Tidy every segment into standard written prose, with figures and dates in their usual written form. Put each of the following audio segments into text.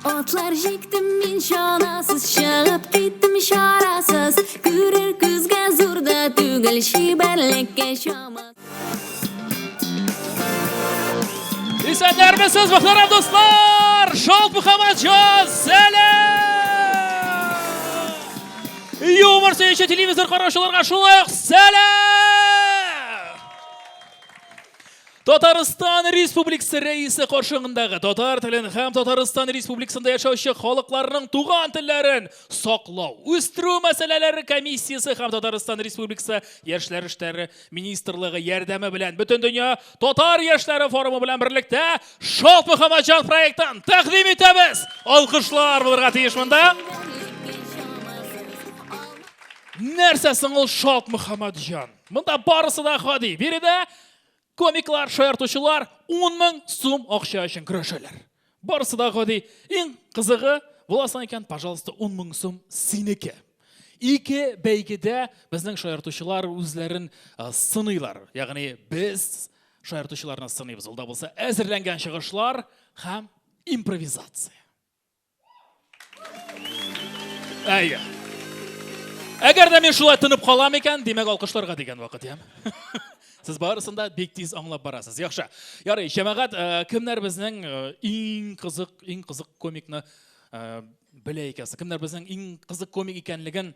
Атлар җиктем мин чанасыз, чыгып киттем чарасыз. Күрер күзгә зур да түгел, чибәрлеккә чама. Исәннәрмесез, мөхтәрәм дуслар! Шалт Мөхәммәтҗан, сәлам! Юмор сөюче телевизор караучыларга шулай ук сәлам! Татарстан Республикасы Рәисе каршындагы татар телен һәм Татарстан Республикасында яшәүче халыкларның туган телләрен саклау, үстерү мәсьәләләре комиссиясе һәм Татарстан Республикасы Яшьләр эшләре министрлыгы ярдәме белән Бөтендөнья татар яшьләре форумы белән берлектә Шалт Мөхәммәтҗан проектын тәкъдим итәбез. Алкышлар булырга тиеш монда. Нәрсә соң ул Шалт Мөхәммәтҗан? Монда барысы да гади. Биредә комиклар, шаяртучылар 10 мең сум акча өчен көрәшәләр. Барысы да гади. Иң кызыгы, буласың икән, пожалуйста, 10 мең сум синеке. Ике бәйгедә безнең шаяртучылар үзләрен сыныйлар. Ягъни без шаяртучыларны сыныйбыз. Ул да булса әзерләнгән чыгышлар һәм импровизация. Әйе. Әгәр дә мин шулай тынып калам икән, димәк, алкышларга дигән вакыт, яме? Сез барысын да бик тиз аңлап барасыз. Яхшы. Ярый, җәмәгать, кемнәр безнең иң кызык, иң кызык комикны белә икән? Кемнәр безнең иң кызык комик икәнлеген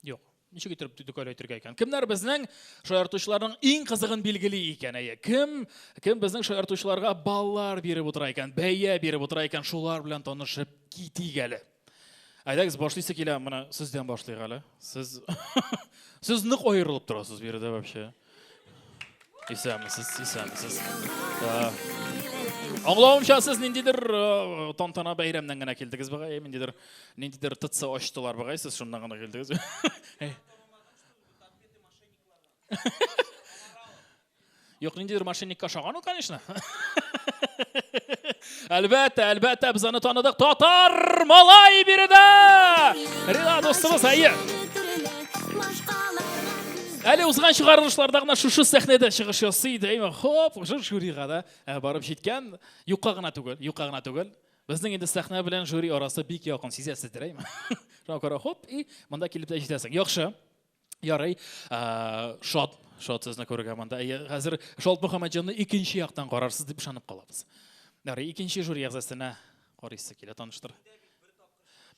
Юк. Ничек итеп төгәл әйтергә икән? Кемнәр безнең шаяртучыларның иң кызыгын билгели икән? Әйе, кем кем безнең шаяртучыларга баллар биреп утыра икән, бәя биреп утыра икән, шулар белән танышып китик әле. Әйдәгез, башлыйсы килә, менә сездән башлыйк әле. Сез сез нык аерылып торасыз биредә вообще. Исәнмесез, исәнмесез. Аңлавымча, сез ниндидер тантана бәйрәмнән генә килдегез бугай, ниндидер ниндидер ТЦ ачтылар бугай, сез шуннан гына килдегез. Юк, ниндидер мошенникка ошаган ул, конечно. Әлбәттә, әлбәттә, без аны таныдык. Татар малай биредә! Рина дустыбыз, әйе. Әле узган чыгарылышларда гына шушы сәхнәдә чыгыш ясый иде. Әйме, хоп, уже жюрига да э, барып җиткән. Юкка гына түгел, юкка гына түгел. Безнең инде сәхнә белән жюри арасы бик якын, сизәсездер, әйме? Шуңа күрә хоп, и монда килеп тә җитәсең. Яхшы. Ярый, шат, шат сезне күрергә монда. Әйе, хәзер Шалт Мөхәммәтҗанны икенче яктан карарсыз дип ышанып калабыз. Ярый, икенче жюри әгъзасына карыйсы килә, таныштыр.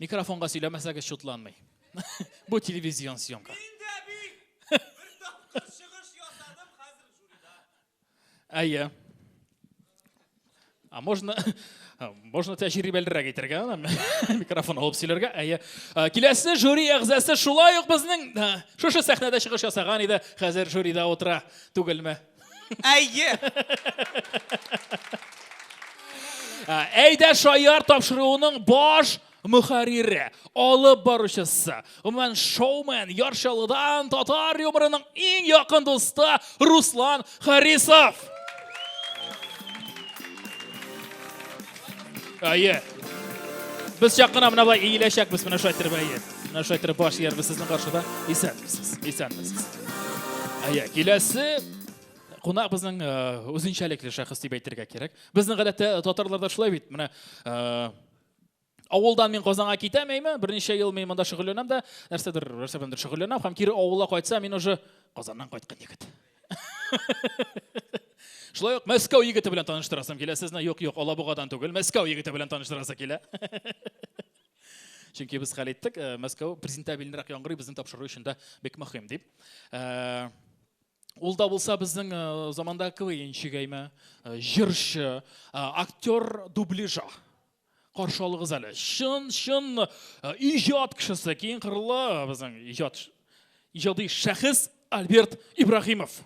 Микрофонга сөйләмәсәгез чутланмый. Бу телевизион съемка. Мин дә бит бер тапкыр чыгыш ясадым, хәзер жюрида. Әйе. А можно, можно тәҗрибәлерәк әйтергә, микрофон алып сөйләргә. Әйе. Киләсе жюри әгъзасы шулай ук безнең шушы сәхнәдә чыгыш ясаган иде, хәзер жюрида утыра, түгелме? Әйе. Әйдә шаяр тапшыруының баш мөхәррире, алып баручысы, гомумән шоумен, Яр Чаллыдан татар юморының иң якын дусты Руслан Харисов. Әйе. Без чак кына менә болай иеләчәкбез, менә шулай иттереп, әйе. Менә шулай иттереп баш иярбез сезнең каршыда. Исәнмесез, исәнмесез. Әйе, киләсе кунак безнең э, үзенчәлекле шәхес дип әйтергә кирәк. Безнең гадәттә татарларда шулай бит, менә э, Авылдан мин Казанга китәм, әйме, берничә ел мин монда шөгыльләнәм дә, нәрсәдер, нәрсә беләндер шөгыльләнәм һәм кире авылга кайтсам, мин уже Казаннан кайткан егет. Шулай ук Мәскәү егете белән таныштырасым килә сезне. Юк, юк, Алабугадан түгел, Мәскәү егете белән таныштырасы килә. Чөнки без хәл иттек, э, Мәскәү презентабельнрәк яңгырый, безнең тапшыру өчен дә бик мөһим дип. Э, ул да булса безнең э, заманда КВНчик әйме, җырчы, актер дубляжа. Каршы алыгыз әле. Чын, чын э, иҗат кешесе, киң кырлы э, безнең иҗат иҗади шәхес Альберт Ибрахимов.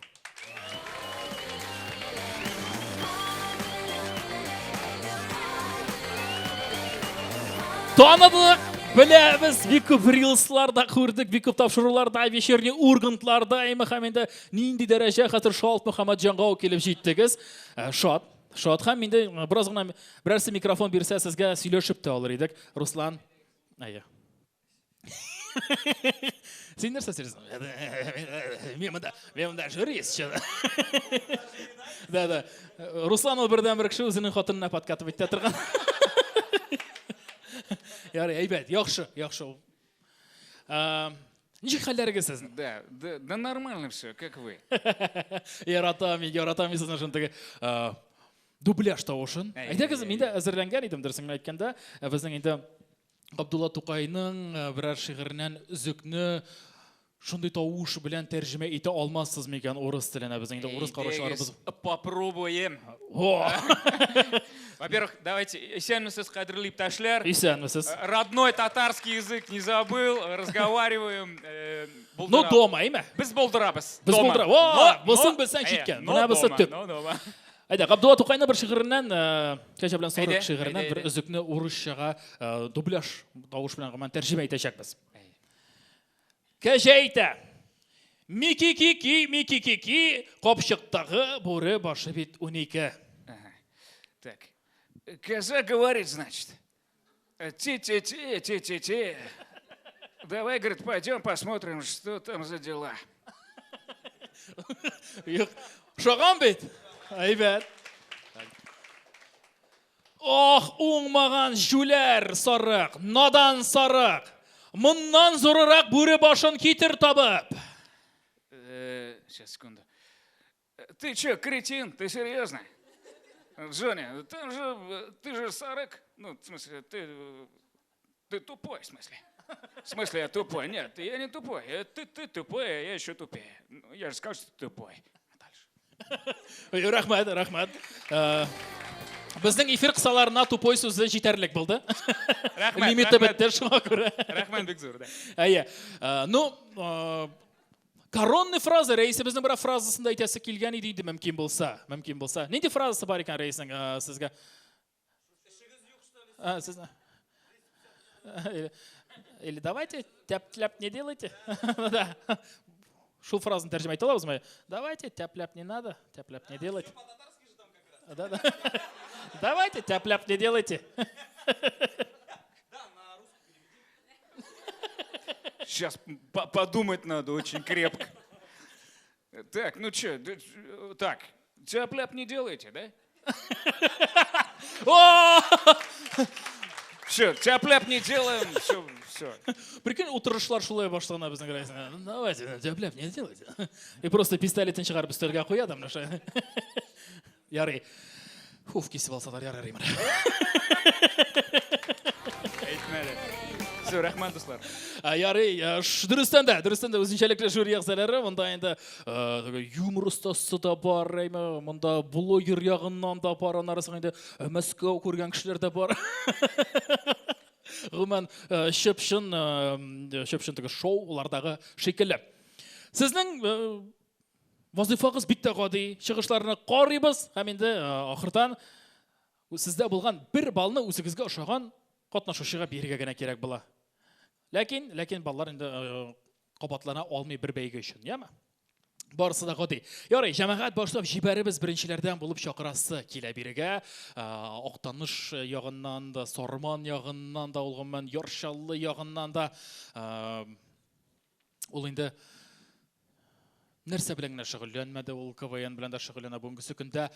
Таныдык, беләбез, бик күп рилсларда күрдек, бик күп тапшыруларда, вечерний Ургантларда, әйме һәм инде нинди дәрәҗә хәзер Шалт Мөхәммәтҗанга ук килеп җиттегез. Э, шат. Шат һәм инде бераз гына берәрсе микрофон бирсә сезгә сөйләшеп тә алыр идек. Руслан, әйе. Син нәрсә сөйлисең? Мин монда, мин монда жюрист. Да, да. Руслан ул бердән бер кеше үзенең хатынына подкатывать итә торган. Ярый, әйбәт, яхшы, яхшы. Ничек хәлләрегез сезнең? Да, да, да нормально все, как вы. Яратам, яратам мин сезнең шундый дубляж тавышын. Әйдәгез, мин дә әзерләнгән идем, дөресен генә әйткәндә, безнең инде Габдулла Тукайның берәр шигыреннән өзекне шундый тавыш белән тәрҗемә итә алмассыз микән урыс теленә? Безнең инде урыс караучыларыбыз. Попробуем. Во-первых, давайте, исәнмесез, кадерле иптәшләр. Исәнмесез. Родной татарский язык не забыл, разговариваем. Ну, дома, әйме? Без булдырабыз. Без булдырабыз. О, бусын белсәң җиткән. Менә бусы төп. Әйдә, Габдулла Тукайның бер шигыреннән, Кәҗә белән Сарык шигыреннән бер өзекне урысчага дубляж тавыш белән гомумән тәрҗемә итәчәкбез. Кәҗә әйтә. Мики-ки-ки, мики-ки-ки, капчыктагы бүре башы бит 12. Так. Коза говорит, значит. Ти-ти-ти, ти-ти-ти. Давай, говорит, пойдем посмотрим, что там за дела. Юк, ошаган бит. Әйбәт. Ох, уңмаган җүләр сарык, надан сарык. Моннан зурырак бүре башын китер табып. Сейчас, секунду. Ты че, кретин? Ты серьезно? Джонни, там же, ты же сарык. Ну, в смысле, ты тупой, в смысле. В смысле, я тупой? Нет, я не тупой. Ты тупой, а я еще тупее. Ну, я же сказал, что ты тупой. А дальше. Рәхмәт, рәхмәт. Безнең эфир кысаларына тупой сүзе җитәрлек булды. Рәхмәт. Лимиты бетте шуңа күрә. Рәхмәт бик зур, да. Әйе. Ну, коронный фраза, рәисебезнең бер фразасын да әйтәсе килгән иде инде, мөмкин булса, мөмкин булса. Нинди фразасы бар икән рәиснең сезгә? А, сез... Или давайте тяп-ляп не делайте. Да. Шул фразаны тәрҗемә итә алабызмы? Давайте тяп-ляп не надо, тяп-ляп не делать. Да, да. Давайте тяп-ляп не делайте. Сейчас подумать надо очень крепко. Так, ну чё, так, тяп-ляп не делайте, да? Все, тяп-ляп не делаем, все, все. Прикинь, утырышлар шулай башлана безнең рәиснең. Давайте, тяп-ляп не делайте. И просто пистолетын чыгарып өстәлгә куя да менә шулай. Ярый. Фуф, кисеп алсалар ярар имер. Әйтмәле. Все, рәхмәт, дуслар. Ярый, дөрестән дә, дөрестән дә үзенчәлекле жюри әгъзалары. Монда инде юмор остасы да бар, әйме, монда блогер ягыннан да бар, аннары соң инде Мәскәү күргән кешеләр дә бар. Гомумән, чып-чын, чып-чын теге шоулардагы шикелле. Сезнең вазыйфагыз бик тә гади, чыгышларны карыйбыз һәм инде ахырдан сездә булган бер баллны үзегезгә ошаган катнашучыга бирергә генә кирәк була. Ләкин, ләкин баллар инде кабатлана алмый бер бәйге өчен, яме? Барысы да гади. Ярый, җәмәгать башлап җибәребез, беренчеләрдән булып чакырасы килә бирегә. Актаныш ягыннан да, Сарман ягыннан да, ул гомумән Яр Чаллы ягыннан да. Ул инде нәрсә белән генә шөгыльләнмәде, ул КВН белән дә шөгыльләнә бүгенгесе көндә.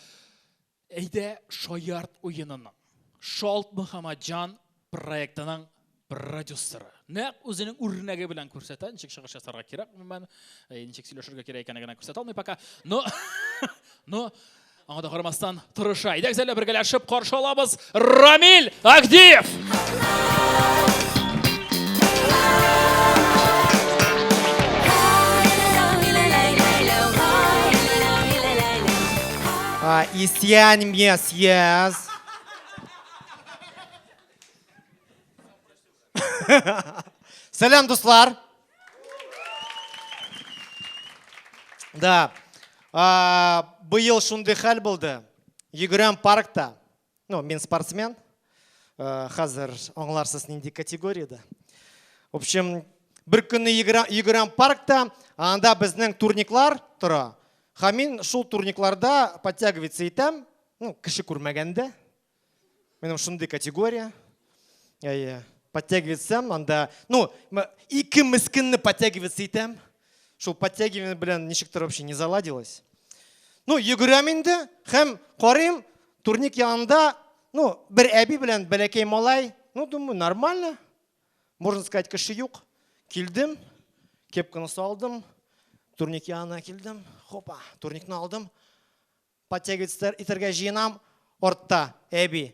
Әйдә шаярт уенының Шалт Мөхәммәтҗан проектының продюсеры. Нәкъ үзенең үрнәге белән күрсәтә, ничек чыгыш ясарга кирәк, гомумән, ничек сөйләшергә кирәк икәнен генә күрсәтә алмый пока. Но, но аңа да карамастан тырыша. Әйдәгез әле бергәләшеп каршы алабыз Рамил Агдиев! Исәнмесез. Сәлам, дуслар. Да. Быел шундый хәл булды. Йөгерәм паркта. Ну, мин спортсмен. Хәзер аңларсыз нинди категориядә. В общем, бер көнне йөгерәм паркта, анда безнең турниклар тора. Һәм мин шул турникларда подтягиваться итәм, ну, кеше күрмәгәндә. Минем шундый категория. Әйе. Подтягиваться анда, ну, ике мескенне подтягиваться итәм. Шул подтягивание белән ничектер вообще не заладилось. Ну, йөгерәм инде һәм карыйм, турник янында, ну, бер әби белән бәләкәй малай, ну, думаю, нормально. Можно сказать, кеше юк. Килдем, кепканы салдым, турник янына килдем, хопа, турникны алдым. Подтягиваться итәргә җыенам, артта әби.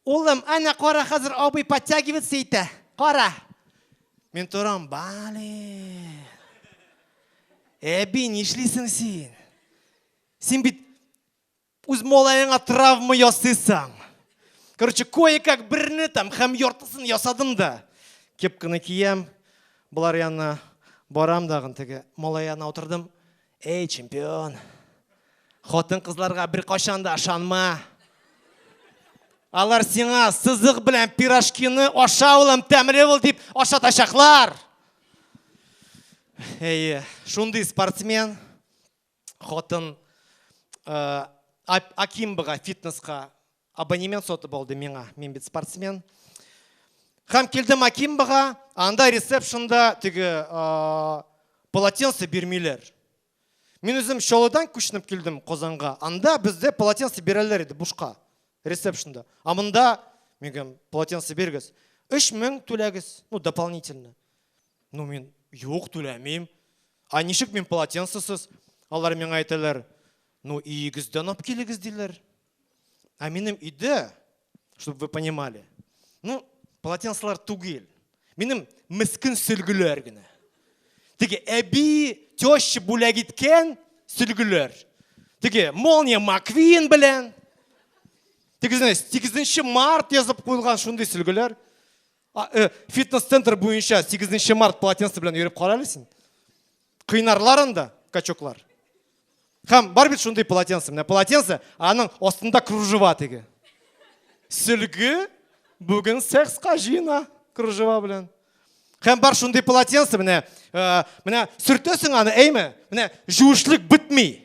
Улым, әнә кара, хәзер абый подтягиваться итә. Кара. Мин торам, блин. Әби, нишлисең син? Син бит үз малаеңа травма ясыйсың. Короче, кое-как берне там һәм яртысын ясадым да. Кепканы киям, болар янына барам дагын теге малай янына утырдым. Эй, чемпион, хатын-кызларга беркайчан да ышанма. Алар сиңа сызык белән пирожкины аша, улым, тәмле бул дип ашатачаклар. Әйе, шундый спортсмен хатын э, Акимбага фитнеска абонемент сатып алды миңа. Мин бит спортсмен. Һәм килдем Акимбага, анда ресепшнда теге э, полотенце бирмиләр. Мин үзем Чаллыдан күченеп килдем Казанга. Анда бездә полотенце бирәләр иде бушка ресепшнда. А монда мин полотенце бирегез. 3000 түләгез, ну дополнительно. Ну мин юк түләмим. А ничек мин полотенцесыз? Алар миңа әйтәләр, ну өегездән алып килегез диләр. Ә минем өйдә, чтобы вы понимали, ну, полотенцелар түгел. Минем мескен сөлгеләр генә. Теге әби, теща бүләк иткән сөлгеләр. Теге Молния Маквин белән. Теге, знаешь, 8 март язып куелган шундый сөлгеләр. Э, фитнес-центр буенча 8 март полотенце белән йөреп кара әле син. Кыйнарлар анда качоклар. Һәм бар бит шундый полотенце. Менә полотенце, аның астында кружева теге. Сөлге бүген секска җыена кружева белән. Һәм бар шундый полотенце, менә, э, менә сөртәсең аны, әйме? Менә җуышлык бетми.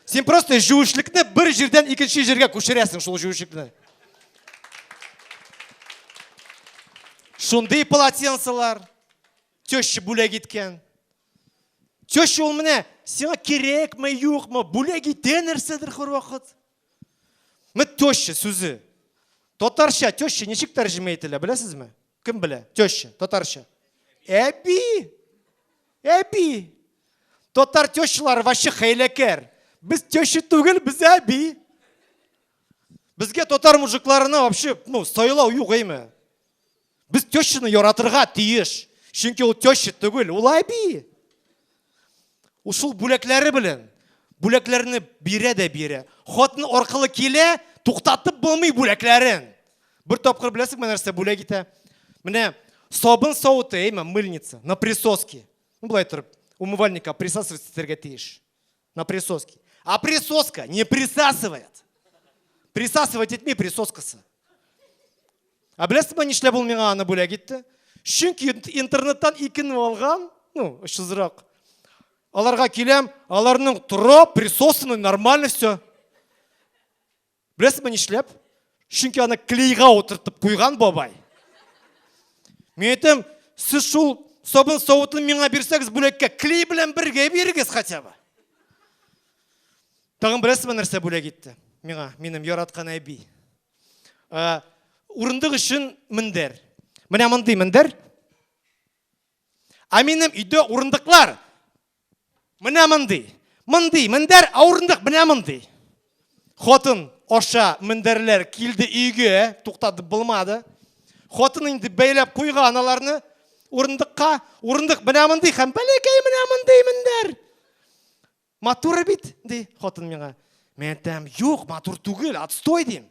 Син просто җуышлекне бер җирдән икенче җиргә күчерәсең шул җуышлекне. Шундый полотенцелар теща бүләк иткән. Теща ул менә сиңа кирәкме, юкмы, бүләк итә нәрсәдер һәрвакыт. Менә теща сүзе. Татарча теща ничек тәрҗемә ителә, беләсезме? Кем белә? Теща, татарча. Әби. Әби. Татар тещалары вообще хәйләкәр. Без теща түгел, без әби. Безгә татар мужикларына вообще, ну, сайлау юк, әйме. Без тещаны яратырга тиеш. Чөнки ул теща түгел, ул әби. Ул шул бүләкләре белән бүләкләрне бирә дә бирә. Хатын аркылы килә, туктатып булмый бүләкләрен. Бер тапкыр беләсеңме нәрсә бүләк итә? Менә сабын савыты, әйме, мыльница, на присоске. Ну, былай торып, умывальникка присасывать итәргә тиеш. На присоске. А присоска не присасывает. Присасывать итми присоскасы. Ә беләсезме, нишләп ул миңа аны бүләк итте? Чөнки интернеттан икене алган, ну, очсызрак. Аларга киләм, аларның тора, присосаны, нормально все. Беләсезме нишләп? Чөнки аны клейга утыртып куйган бабай. Мин әйтәм, сез шул сабын савытын миңа бирсәгез бүләккә, клей белән бергә бирегез хотя бы. Тагын беләсезме нәрсә бүләк итте? Миңа, минем яраткан әби. Ә, урындык өчен мендәр. Менә мондый мендәр. Ә минем өйдә урындыклар. Менә мондый. Мондый мендәр, ә урындык менә мондый. Хатын аша мендәрләр килде өйгә, туктатып булмады. Хатын инде бәйләп куйган аларны урындыкка. Урындык менә мондый һәм бәләкәй менә мондый мендәр. Матур бит, ди хатын миңа. Мин әйтәм, юк, матур түгел, отстой дим.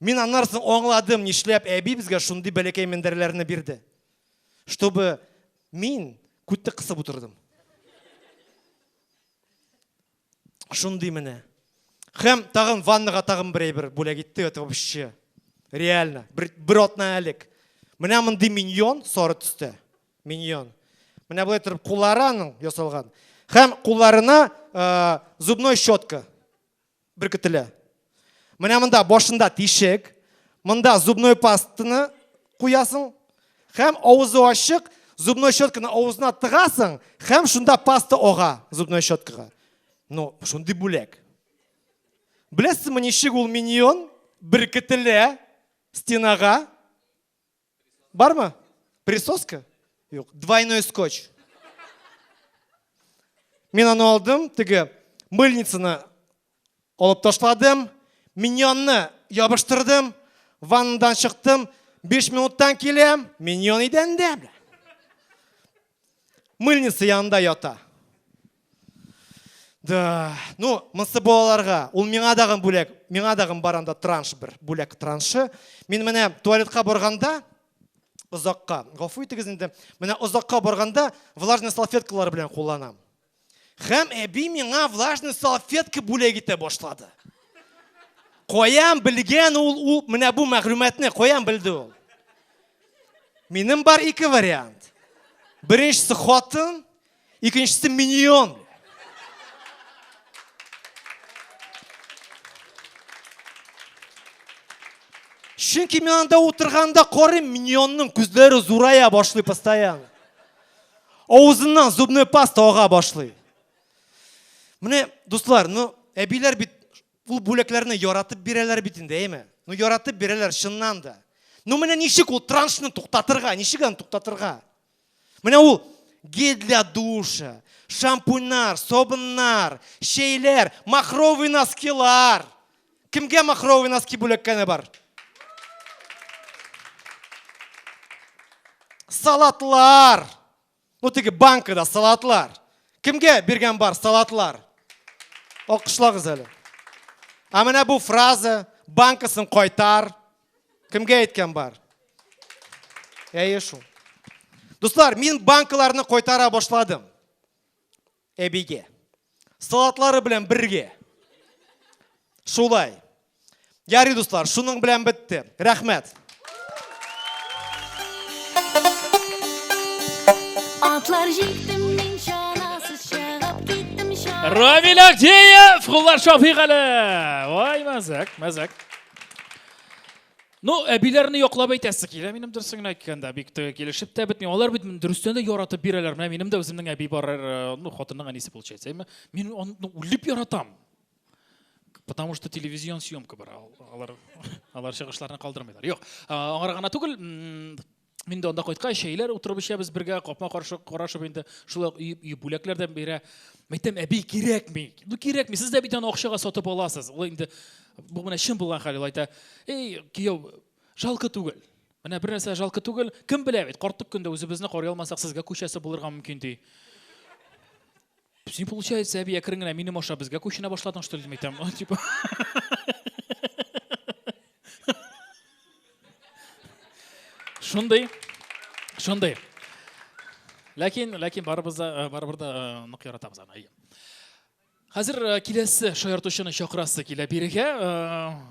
Мин аннан соң аңладым, нишләп әби безгә шундый бәләкәй мендәрләрне бирде. Чтобы мин күтте кысып утырдым. Шундый менә. Һәм тагын ваннага тагын бер әйбер бүләк итте, это вообще реально. Бер, бер атна элек. Менә мондый миньон сары төстә. Миньон. Менә болай торып куллары аның ясалган. Һәм кулларына э, зубной щетка беркетелә. Менә монда башында тишек, монда зубной пастаны куясың һәм авызы ачык, зубной щетканы авызына тыгасың һәм шунда паста ага зубной щеткага. Ну, шундый бүләк. Беләсезме, ничек ул миньон беркетелә стенага? Бармы? Присоска? Юк, двойной скотч. Мин аны алдым, теге мыльницаны алып ташладым, миньонны ябыштырдым, ваннадан чыктым, 5 минуттан киләм, миньон идәндә. Мыльница янында ята. Да, ну, монысы балаларга, ул миңа дагын бүләк, миңа дагын бар анда транш бер, бүләк траншы. Мин менә туалетка барганда, озакка, гафу итегез инде, менә озакка барганда влажный салфеткалар белән кулланам. Һәм әби миңа влажный салфетка бүләк итә башлады. Каян белгән ул, ул менә бу мәгълүматны, каян белде ул? Минем бар ике вариант. Беренчесе хатын, икенчесе миньон. Чөнки мин анда утырганда карыйм, миньонның күзләре зурая башлый постоянно. Авызыннан зубной паста ага башлый. Менә, дуслар, ну, әбиләр бит ул бүләкләрне яратып бирәләр бит инде, әйме? Ну, яратып бирәләр чыннан да. Ну, менә ничек ул траншны туктатырга, ничек аны туктатырга? Менә ул гель для душа, шампуньнар, сабыннар, чәйләр, махровый носкилар. Кемгә махровый носки бүләккәне бар? Салатлар. Ну, теге банкада салатлар. Кемгә биргән бар салатлар? Алкышлагыз әле. Ә менә бу фраза банкасын кайтар. Кемгә әйткән бар? Әйе шул. Дуслар, мин банкаларны кайтара башладым. Әбигә. Салатлары белән бергә. Шулай. Ярый, дуслар, шуның белән бетте. Рәхмәт. Атлар җиктем мин чанасыз чыгып киттем чана. Рамил Агдеев, куллар чапыйк әле. Ой, мәзәк, мәзәк. Ну, әбиләрне яклап әйтәсе килә, минем дөресен генә әйткәндә, бик тә килешеп тә бетми. Алар бит дөрестән дә яратып бирәләр. Менә минем дә үземнең әби бар, э, ну, хатынның әнисе получается, әйме? Мин аны үлеп яратам. Потому что телевизион съемка бар. Алар алар чыгышларны калдырмыйлар. Юк, аңара гына түгел, мин дә анда кайткач, чәйләр утырып эчәбез бергә, капма-каршы карашып инде, шулай ук өй, өй бүләкләр дә бирә. Әйтәм, әби, кирәкми. Ну, кирәкми. Сез дә бит аны акчага сатып аласыз. Ул инде бу менә чын булган хәл, ул әйтә, эй, кияү, жалко түгел. Менә бер нәрсә жалко түгел. Кем белә бит, картлык көндә үзебезне карый алмасак, сезгә күчәсе булырга мөмкин ди. Син, получается, әби, әкрен генә минем аша безгә күченә башладың, что ли, дип әйтәм. Типа. Шундый, шундый. Ләкин, ләкин барыбыз да, э, барыбер да э, нык яратабыз аны. Әйе. Хәзер э, киләсе шаяртучыны чакырасы килә бирегә.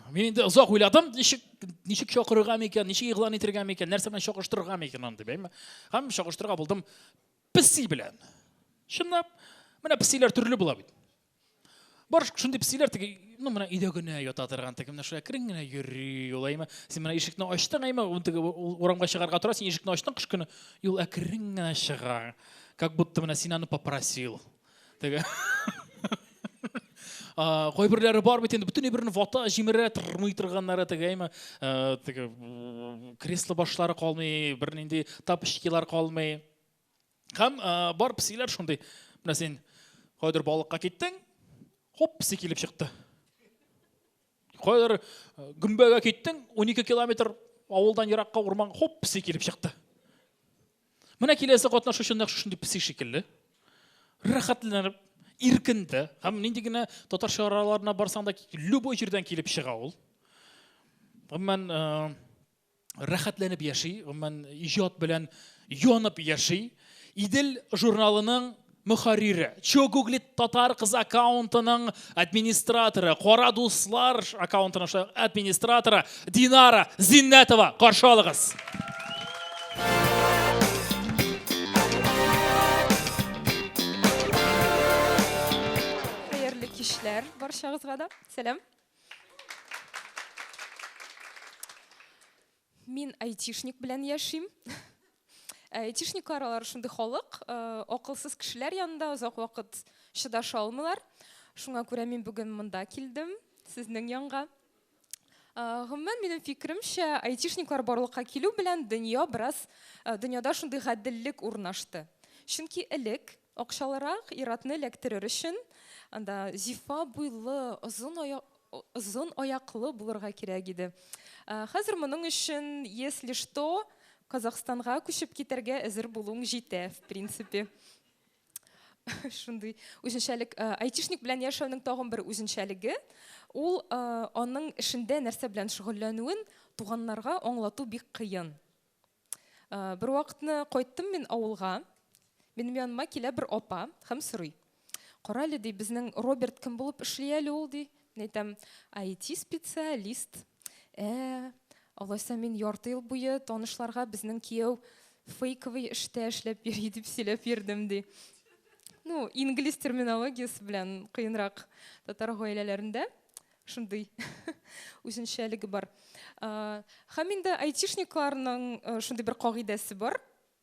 Мин инде озак уйладым, ничек ничек чакырырга микән, ничек игълан итергә микән, нәрсә белән чагыштырырга микән аны дип, әйме? Һәм чагыштырырга булдым песи белән. Чынлап, менә песиләр төрле була бит. Бар шундый песиләр теге, ну менә өйдә генә ята торган теге, менә шулай әкрен генә йөри ул, әйме. Син менә ишекне ачтың, әйме, ул теге урамга чыгарга тора, син ишекне ачтың кыш көне, и ул әкрен генә чыга. Как будто менә син аны попросил. Теге. Кайберләре бар бит инде, бөтен әйберне вата, җимерә, тырмый торганнары теге, әйме, теге кресло башлары калмый, бернинди тапочкилар калмый. Һәм бар песиләр шундый. Менә син кайдыр балыкка киттең, хоп, песи килеп чыкты. Кайдыр гөмбәгә киттең, 12 километр авылдан еракка урман, хоп, песи килеп чыкты. Менә киләсе катнашучы нәкъ шушындый песи шикелле. Рәхәтләнеп, иркендә һәм нинди генә татар чараларына барсаң да, любой җирдән килеп чыга ул. Гомумән, рәхәтләнеп яши, гомумән, иҗат белән янып яши. Идел журналының мөхәррире, Чо гуглит татар кыз аккаунтының администраторы, Кара дуслар аккаунтының шулай ук администраторы Динара Зиннәтова. Каршы алыгыз. Хәерле кичләр барчагызга да. Сәлам. Мин айтишник белән яшим. Ә айтишниклар алар шундый халык, акылсыз кешеләр янында озак вакыт чыдаша алмыйлар. Шуңа күрә мин бүген монда килдем, сезнең янга. Гомумән, минем фикеремчә, айтишниклар барлыкка килү белән дөнья бераз, дөньяда шундый гаделлек урнашты. Чөнки элек акчалырак ир-атны эләктерер өчен анда зифа буйлы, озын аяк озын аяклы булырга кирәк иде. Хәзер моның өчен, если что, Казахстанга күчеп китәргә әзер булуың җитә, в принципе. Шундый үзенчәлек. Айтишник белән яшәүнең тагын бер үзенчәлеге, ул аның эшендә нәрсә белән шөгыльләнүен туганнарга аңлату бик кыен. Бер вакытны кайттым мин авылга. Минем яныма килә бер апа һәм сорый. Кара әле, ди, безнең Роберт кем булып эшли әле ул, ди. Мин әйтәм, IT-специалист. Ә, алайса мин ярты ел буе танышларга безнең кияү фейковый эштә эшләп йөри дип сөйләп йөрдем, ди. Ну, инглиз терминологиясе белән кыенрак татар гаиләләрендә. Шундый үзенчәлеге бар. Һәм инде айтишникларның шундый бер кагыйдәсе бар.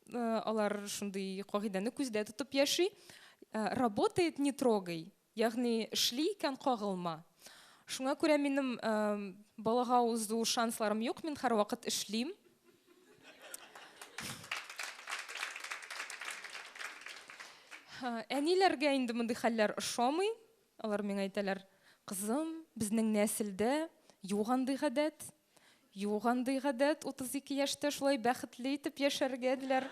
Алар шундый кагыйдәне күздә тотып яши. Работает не трогай. Ягъни эшли икән кагылма. Шуңа күрә минем балага узу шансларым юк, мин һәрвакыт эшлим. Әниләргә инде мондый хәлләр ошамый. Алар миңа әйтәләр, Кызым, безнең нәселдә юк андый гадәт. Юк андый гадәт, 32 яшьтә шулай бәхетле итеп яшәргә, диләр.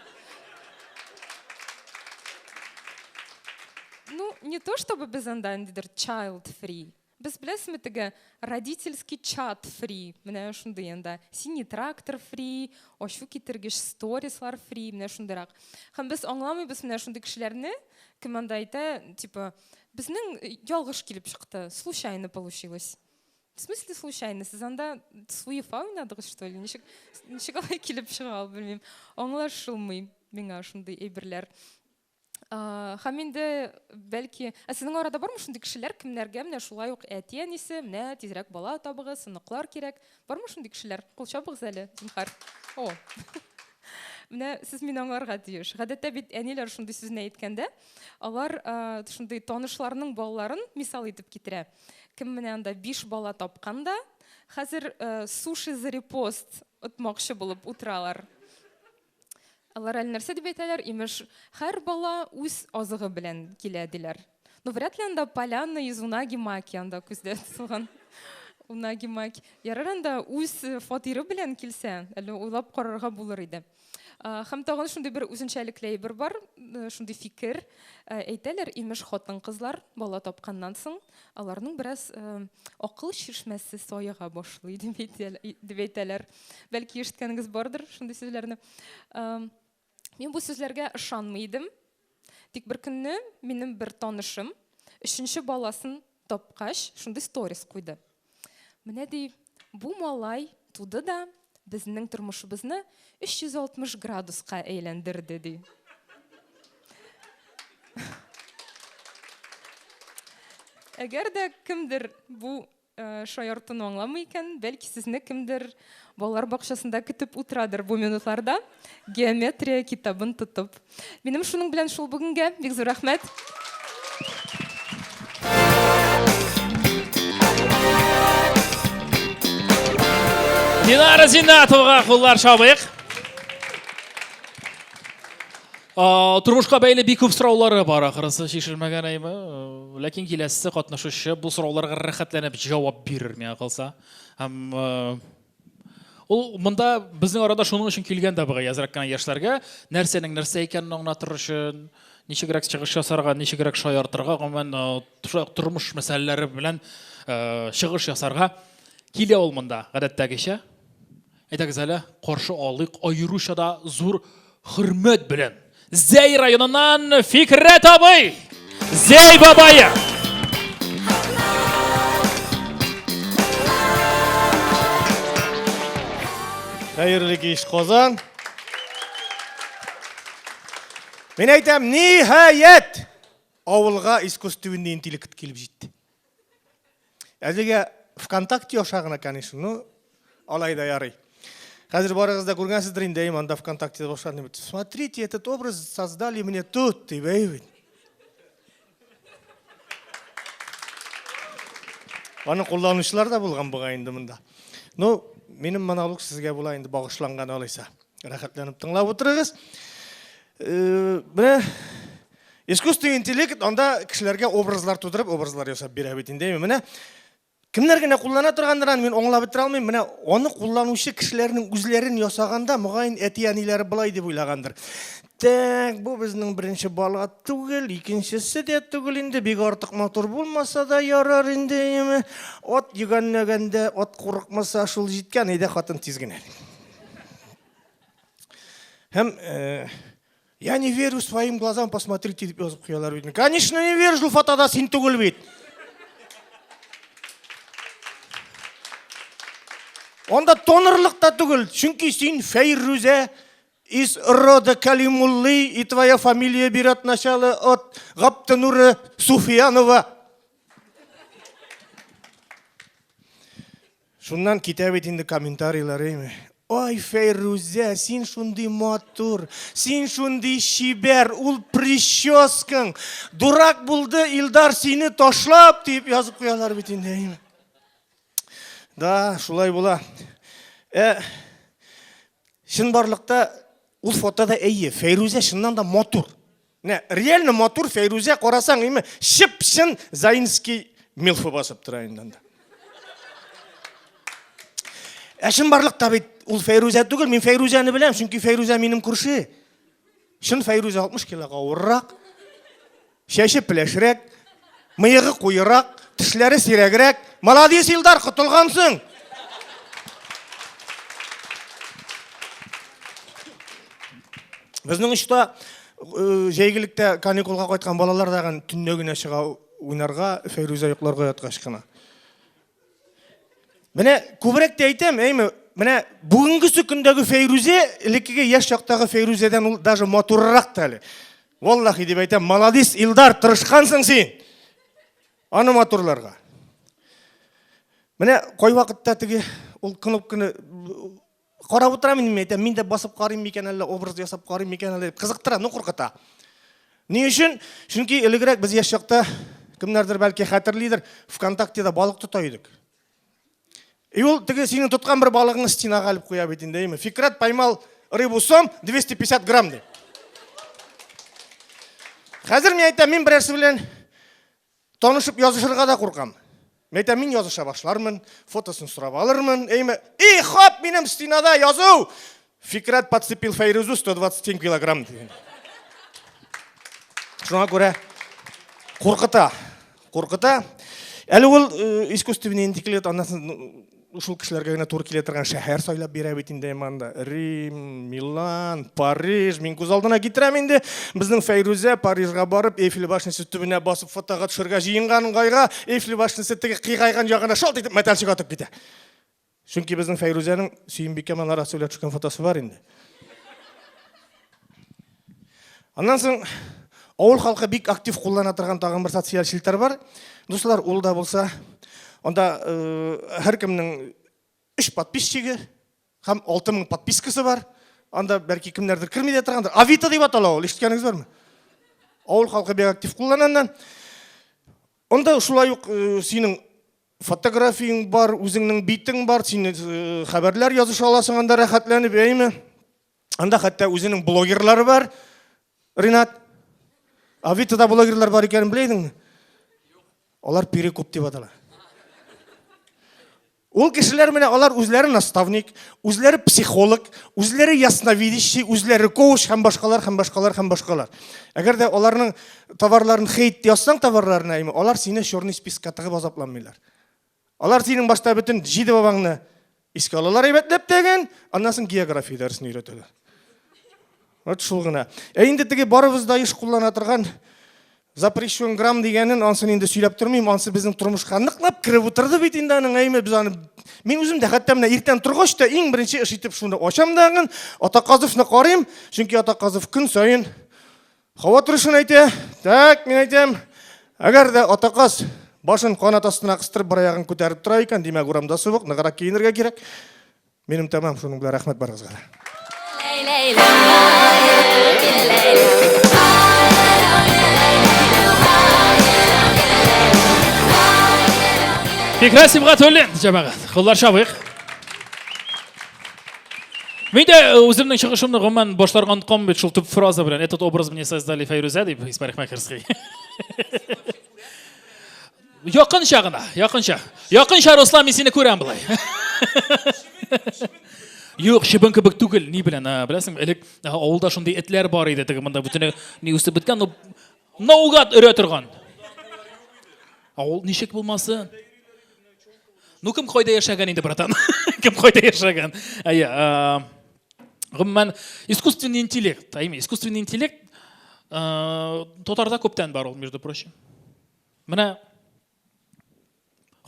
Ну, не то чтобы без анда ниндидер child free. Без беләсезме теге родительский чат free, менә шундый анда. Синий трактор free, ачу китергеч сторислар free, менә шундыйрак. Һәм без аңламыйбыз менә шундый кешеләрне, кем анда әйтә, типа, безнең ялгыш килеп чыкты, случайно получилось. В смысле случайно? Сез анда суефа уйнадыгыз, что ли? Ничек, ничек алай килеп чыга ул, белмим. Аңлашылмый миңа шундый әйберләр. Һәм инде бәлки, ә сезнең арада бармы шундый кешеләр, кемнәргә менә шулай ук әти-әнисе, менә тизрәк бала табыгыз, оныклар кирәк. Бармы шундый кешеләр? Кул чабыгыз әле, зинһар. О. Менә сез мине аңларга тиеш. Гадәттә бит әниләр шундый сүзне әйткәндә, алар шундый танышларының балаларын мисал итеп китерә. Кем менә анда 5 бала тапкан да, хәзер суши за репост отмакчы булып утыралар. Алар әле нәрсә дип әйтәләр? Имеш, һәр бала үз азыгы белән килә, диләр. Ну, вряд ли анда поляна из унаги маки анда күздә тотылган. Унаги маки. Ярар анда үз фатиры белән килсә, әле уйлап карарга булыр иде. Һәм тагын шундый бер үзенчәлекле әйбер бар, шундый фикер. Әйтәләр, имеш, хатын-кызлар бала тапканнан соң, аларның бераз акыл чишмәсе саега башлый, дип әйтәләр. Бәлки ишеткәнегез бардыр шундый сүзләрне. Мин бу сүзләргә ышанмый идем. Тик бер көнне минем бер танышым өченче баласын тапкач, шундый сторис куйды. Менә ди, бу малай туды да безнең тормышыбызны 360 градуска әйләндерде, ди. Әгәр дә кемдер бу э, шаяртуны аңламый икән, бәлки сезне кемдер балалар бакчасында көтеп утырадыр бу минутларда, геометрия китабын тотып. Минем шуның белән шул бүгенгә. Бик зур рәхмәт. Динара Зиннатовага куллар чабыйк. Тормышка бәйле бик күп сораулары бар ахрысы чишелмәгән әйме. Ләкин киләсе катнашучы бу сорауларга рәхәтләнеп җавап бирер миңа калса. Һәм Ул монда безнең арада шуның өчен килгән дә бугай, әзрәк кенә яшьләргә нәрсәнең нәрсә икәнен аңлатыр өчен, ничегрәк чыгыш ясарга, ничегрәк шаяртырга, гомумән, шулай ук тормыш мәсьәләләре белән чыгыш ясарга килә ул монда, гадәттәгечә. Әйдәгез әле, каршы алыйк, аеруча да зур хөрмәт белән. Зәй районыннан Фикрәт абый! Зәй бабае! Хәерле кич, Казан. Мин әйтәм, ниһаять, авылга искусственный интеллект килеп җитте. Әлегә ВКонтакте аша гына, конечно, но алай да ярый. Хәзер барыгыз да күргәнсездер инде, әйе, анда ВКонтактеда башланды бит. Смотрите, этот образ создали мне тут, дип, әйе бит. Аны кулланучылар да булган бугай инде монда. Ну, минем монолог сезгә була инде багышланган алайса. Рәхәтләнеп тыңлап утырыгыз. Э, менә искусственный интеллект анда кешеләргә образлар тудырып, образлар ясап бирә бит инде. Менә Кемнәр генә куллана торгандыр аны, мин аңлап бетерә алмыйм. Менә аны кулланучы кешеләрнең үзләрен ясаганда, мөгаен, әти-әниләре болай дип уйлагандыр. Так, бу безнең беренче бала түгел, икенчесе дә түгел инде, бик артык матур булмаса да ярар инде, әйеме. Ат йөгәнләгәндә ат курыкмаса, шул җиткән, әйдә, хатын, тиз генә. Һәм э, Я не верю своим глазам, посмотрите, дип язып куялар бит. Конечно, не верю, шул фотода син түгел бит. Анда тонырлык та түгел, чөнки син Фәйрүзә из рода Калимуллы и твоя фамилия берет начало от Гаптенура Суфиянова. Шуннан китә бит инде комментарийлар, әйме. Ай, Фәйрүзә, син шундый матур, син шундый чибәр, ул прическаң. Дурак булды Илдар сине ташлап, дип язып куялар бит инде, әйме. Да, шулай була. Ә, чынбарлыкта ул фотода әйе, Фәйрүзә чыннан да матур. Менә реально матур Фәйрүзә карасаң, име, чып-чын заинский милфа басып тора инде анда. Ә чынбарлыкта бит ул Фәйрүзә түгел, мин Фәйрүзәне беләм, чөнки Фәйрүзә минем күрше. Чын Фәйрүзә 60 килога авыррак, чәче пеләшрәк, мыегы куерак, тешләре сирәгрәк. Молодец, Илдар, котылгансың! Безнең очта э, җәйгелектә каникулга кайткан балалар дагын төнлә генә чыга уйнарга, Фәйрүзә йокларга яткач кына. Менә күбрәк тә әйтәм, әйме, менә бүгенгесе көндәге Фәйрүзә элеккеге яшь чактагы Фәйрүзәдән ул даже матуррак та әле. Валлахи дип әйтәм, молодец, Илдар, тырышкансың син. Аны матурларга. Менә кайвакытта теге ул кнопканы Карап утырам инде, мин әйтәм, мин дә басып карыйм микән әллә, образ ясап карыйм микән әллә дип. Кызыктыра, ну куркыта. Ни өчен? Чөнки элегрәк без яшь чакта, кемнәрдер бәлки хәтерлидер, ВКонтактеда балык тота идек. И ул теге синең тоткан бер балыгыңны стенага элеп куя бит инде, әйме? Фикрат поймал рыбу сом 250 грамм дип. Хәзер мин әйтәм, мин берәрсе белән Танышып язышырга да куркам. Мәйтәм, мин языша башлармын, фотосын сорап алырмын. Әйме, и хоп, минем стенада язу! Фикрат подцепил Фәйрүзу 127 килограмм дигән. Шуңа күрә куркыта. Куркыта. Әле ул э, искусственный интеллект аннан шул кешеләргә генә туры килә торган шәһәр сайлап бирә бит инде анда. Рим, Милан, Париж. Мин күз алдына китерәм инде. Безнең Фәйрүзә Парижга барып, Эйфель башнясы төбенә басып фотога төшергә җыенган гайга, Эйфель башнясы теге кыйгайган ягына шалт итеп мәтәлчек атып китә. Чөнки безнең Фәйрүзәнең Сөембикә манарасы белән төшкән фотосы бар инде. Аннан соң авыл халкы бик актив куллана торган тагын бер социаль челтәр бар. Дуслар, ул да булса, анда э, һәркемнең өч подписчигы һәм 6000 подпискасы бар. Анда бәлки кемнәрдер керми дә торгандыр. Авито дип атала ул, ишеткәнегез бармы? Авыл халкы бик актив куллана аннан. Анда шулай ук э, синең фотографияң бар, үзеңнең битең бар, син э, хәбәрләр языша аласың анда рәхәтләнеп, әйме? Анда хәтта үзенең блогерлары бар. Ринат, Авитода блогерлар бар икәнен белә идеңме? Алар перекуп дип атала. Ул кешеләр менә алар үзләре наставник, үзләре психолог, үзләре ясновидящий, үзләре коуч һәм башкалар һәм башкалар һәм башкалар. Әгәр дә аларның товарларын хейт язсаң товарларына, алар сине черный спискка тыгып азапланмыйлар. Алар синең башта бөтен җиде бабаңны искә алалар әйбәтләп тәген, аннан соң география дәресен өйрәтәләр. Вот шул гына. Ә инде теге барыбыз да еш куллана торган запрещен грамм дигәнен ансын инде сөйләп тормыйм, ансы безнең тормышка ныклап кереп утырды бит инде аның, әйме без аны мин үзем дә хәтта менә иртән торгач та иң беренче эш итеп шуны ачам да аңын, Атаказовны карыйм, чөнки Атаказов көн саен Һава торышын әйтә. Так, мин әйтәм, әгәр дә атаказ башын канат астына кыстырып бер аягын күтәреп тора икән, димәк, урамда суык, ныграк киенергә кирәк. Минем тәмам шуның белән, рәхмәт барыгызга да. Фикрәт Сибгатуллин, җәмәгать. Куллар чабыйк. Мин дә э, үземнең чыгышымны гомумән башларга оныткан бит шул төп фраза белән. Этот образ мне создали Фәйрүзә дип, из парикмахерской. Якынча гына, якынча. Якынча, Руслан, мин сине күрәм болай. Юк, чебен кебек түгел, ни белән, беләсең, элек авылда шундый этләр бар иде, теге монда бөтенләй ни үсеп беткән, но наугад өрә торган. Авыл ничек булмасын? Ну, кем кайда яшәгән инде, братан? Кем кайда яшәгән? Әйе, гомумән, искусственный интеллект, әйме, искусственный интеллект татарда күптән бар ул, между прочим. Менә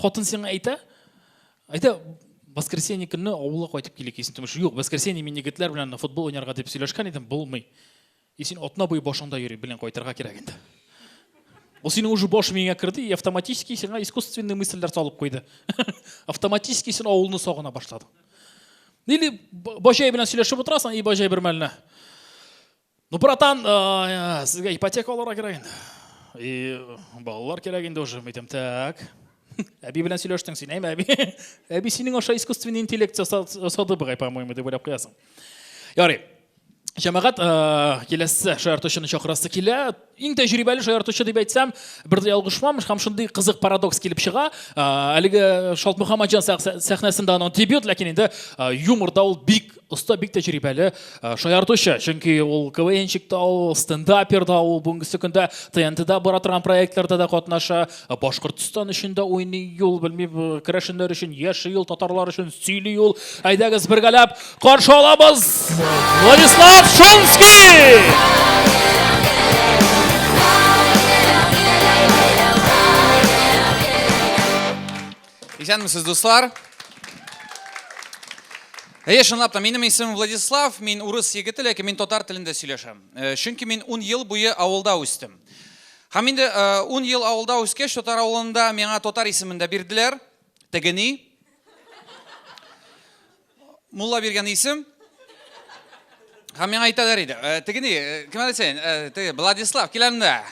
хатын сиңа әйтә, әйтә, воскресенье көнне авылга кайтып килик, исен түмеш. Юк, воскресенье мин егетләр белән футбол уйнарга дип сөйләшкән идем, булмый. И син атна буе башыңда йөри, белән кайтырга кирәк инде. Ул синең уже баш миеңә керде и автоматически сиңа искусственный мысльләр салып куйды. Автоматически син авылны сагына башладың. Или баҗай белән сөйләшеп утырасың, и баҗай бер мәлне. Ну, братан, сезгә ипотека алырга кирәк инде. И балалар кирәк инде уже. Әйтәм, так. Әби белән сөйләштең син, әйме, әби? Әби синең аша искусственный интеллект ясады бугай, по-моему, дип уйлап куясың. Ярый. Җәмәгать, киләсе шаяртучыны чакырасы килә. Иң тәҗрибәле шаяртучы дип әйтсәм, бер дә ялгышмам, һәм шундый кызык парадокс килеп чыга. Әлеге Шалт Мөхәммәтҗан сәхнәсендә аның дебют, ләкин инде юморда ул бик оста, бик тәҗрибәле шаяртучы. Чөнки ул КВНчик та ул, стендапер да ул, бүгенге көндә ТНТда бара торган проектларда да катнаша, Башкортстан өчен дә уйный ул, белмим, керәшеннәр өчен яши ул, татарлар өчен сөйли ул. Әйдәгез бергәләп Каршы алабыз Владислав Шумский! Исәнмесез, дуслар. Әйе, чынлап та, минем исемем Владислав, мин урыс егете, ләкин мин татар телендә сөйләшәм. Э, чөнки мин 10 ел буе авылда үстем. Һәм инде 10 э, ел авылда үскәч, татар авылында миңа татар исемен дә бирделәр. Тегени. Мулла биргән исем. Һәм миңа әйтәләр иде, «Э, тегени, э, кем әле син? Э, теге, Владислав, киләм дә.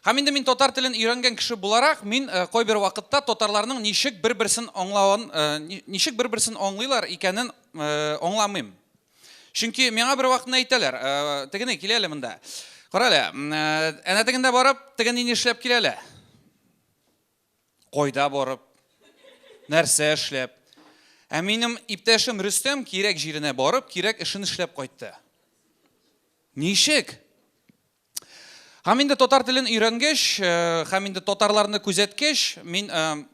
Һәм инде мин татар телен өйрәнгән кеше буларак, мин кайбер вакытта татарларның ничек бер-берсен аңлавын, ничек бер-берсен аңлыйлар икәнен аңламыйм. Чөнки миңа бер вакытны әйтәләр, тегене, кил әле монда. Кара әле, әнә тегендә барып, теге ни эшләп кил әле. Кайда барып? Нәрсә эшләп? Ә минем иптәшем Рөстәм кирәк җиренә барып, кирәк эшен эшләп кайтты. Ничек? Һәм инде татар телен өйрәнгәч, э, һәм инде татарларны күзәткәч, мин э,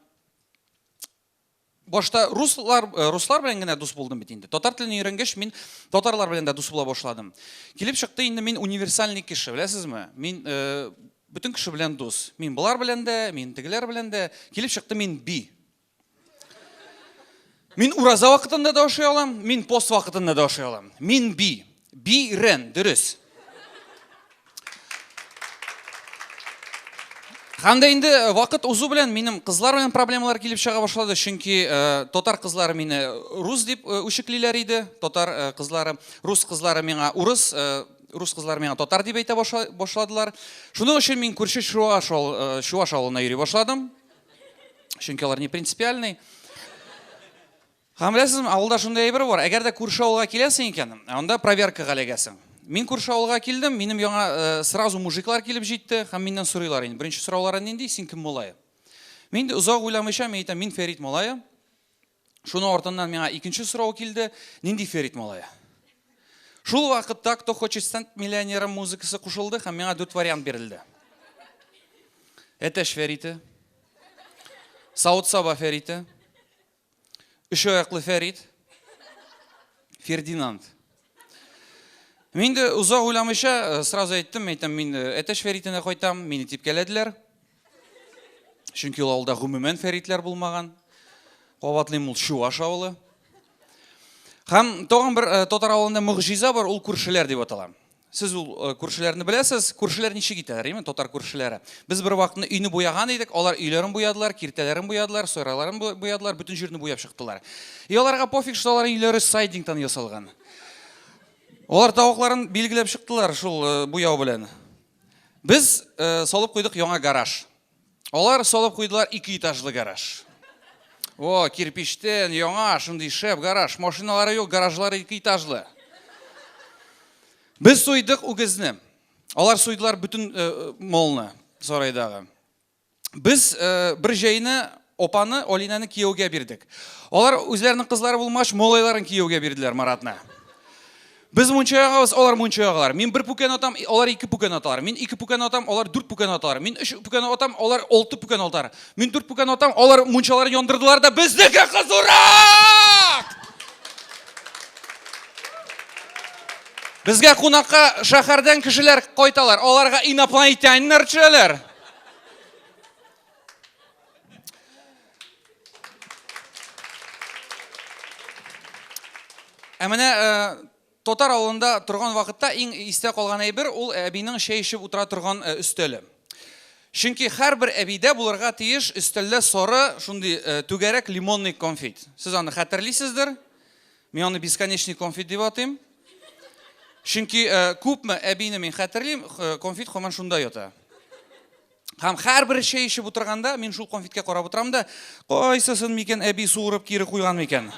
Башта руслар, э, руслар белән генә дус булдым бит инде. Татар телен өйрәнгәч, мин татарлар белән дә дус була башладым. Килеп чыкты инде мин универсальный кеше, беләсезме? Мин э, бөтен кеше белән дус. Мин болар белән дә, мин тегеләр белән дә. Килеп чыкты мин би. Мин ураза вакытында да ашый алам, мин пост вакытында да ашый алам. Мин би. Би рен, дөрес. Һәм дә инде э, вакыт узу белән минем кызлар белән проблемалар килеп чыга башлады, чөнки э, татар кызлары мине рус дип э, үчеклиләр иде. Татар э, кызлары, рус кызлары миңа урыс, э, рус кызлары миңа татар дип әйтә башладылар. Шуның өчен мин күрше чуаш, э, чуаш авылына йөри башладым. Чөнки алар не принципиальный. Һәм беләсезме, авылда шундый әйбер бар, әгәр дә күрше авылга киләсең икән, анда проверкага эләгәсең. Мин күрше авылга килдем, минем яңа э, сразу мужиклар килеп җитте һәм миннән сорыйлар инде. Беренче сораулары нинди? Син кем малае? Мин инде озак уйламыйча, мин әйтәм, мин Фәрит малае. Шуның артыннан миңа икенче сорау килде, нинди Фәрит малае? Шул вакытта Кто хочет стать миллионером музыкасы кушылды һәм миңа дүрт вариант бирелде. Әтәч Фәрите, Савыт-саба Фәрите, Өч аяклы Фәрит. Фердинанд. Мин инде озак уйламыйча э, сразу әйттем, әйтәм, мин э, Әтәч Фәритенә кайтам, мине типкәләделәр. Чөнки ул авылда гомумән Фәритләр булмаган. Кабатлыйм, ул чуваш авылы. Һәм тагын бер э, татар авылында могҗиза бар, ул күршеләр дип атала. Сез ул э, күршеләрне беләсез. Күршеләр ничек итәләр, әйме, татар күршеләре. Без бер вакытны өйне буяган идек, алар өйләрен буядылар, киртәләрен буядылар, сарайларын буядылар, бөтен җирне буяп чыктылар. И аларга пофиг, что алар өйләре сайдингтан ясалган. Алар тавыкларын билгеләп чыктылар шул э, буяу белән. Без э, салып куйдык яңа гараж. Алар салып куйдылар ике этажлы гараж. О, кирпичтән яңа, шундый шәп гараж. Машиналары юк, гаражлары ике этажлы. Без суйдык үгезне. Алар суйдылар бөтен э, молны сарайдагы. Без э, бер җәйне опаны, Алинәне кияүгә бирдек. Алар үзләренең кызлары булмач, малайларын кияүгә бирделәр Маратны. Без мунча ягабыз, алар мунча ягалар. Мин бер пүкән атам, алар ике пүкән аталар. Мин ике пүкән атам, алар дүрт пүкән аталар. Мин өч пүкән атам, алар алты пүкән аталар. Мин дүрт пүкән атам, алар мунчаларын яндырдылар да безнеке кызурак! Безгә кунакка шәһәрдән кешеләр кайталар. Аларга инопланетяннар төшәләр. Ә менә э, татар авылында торган вакытта иң истә калган әйбер ул әбинең чәй эчеп утыра торган э, өстәле. Чөнки һәрбер әбидә булырга тиеш өстәлдә сары шундый э, түгәрәк лимонный конфет. Сез аны хәтерлисездер. Мин аны бесконечный конфет дип атыйм. Чөнки күпме әбине мин хәтерлим, конфет һаман шунда ята. Һәм һәрбер чәй эчеп утырганда мин шул конфетка карап утырам да, кайсысын микән әби суырып кире куйган микән?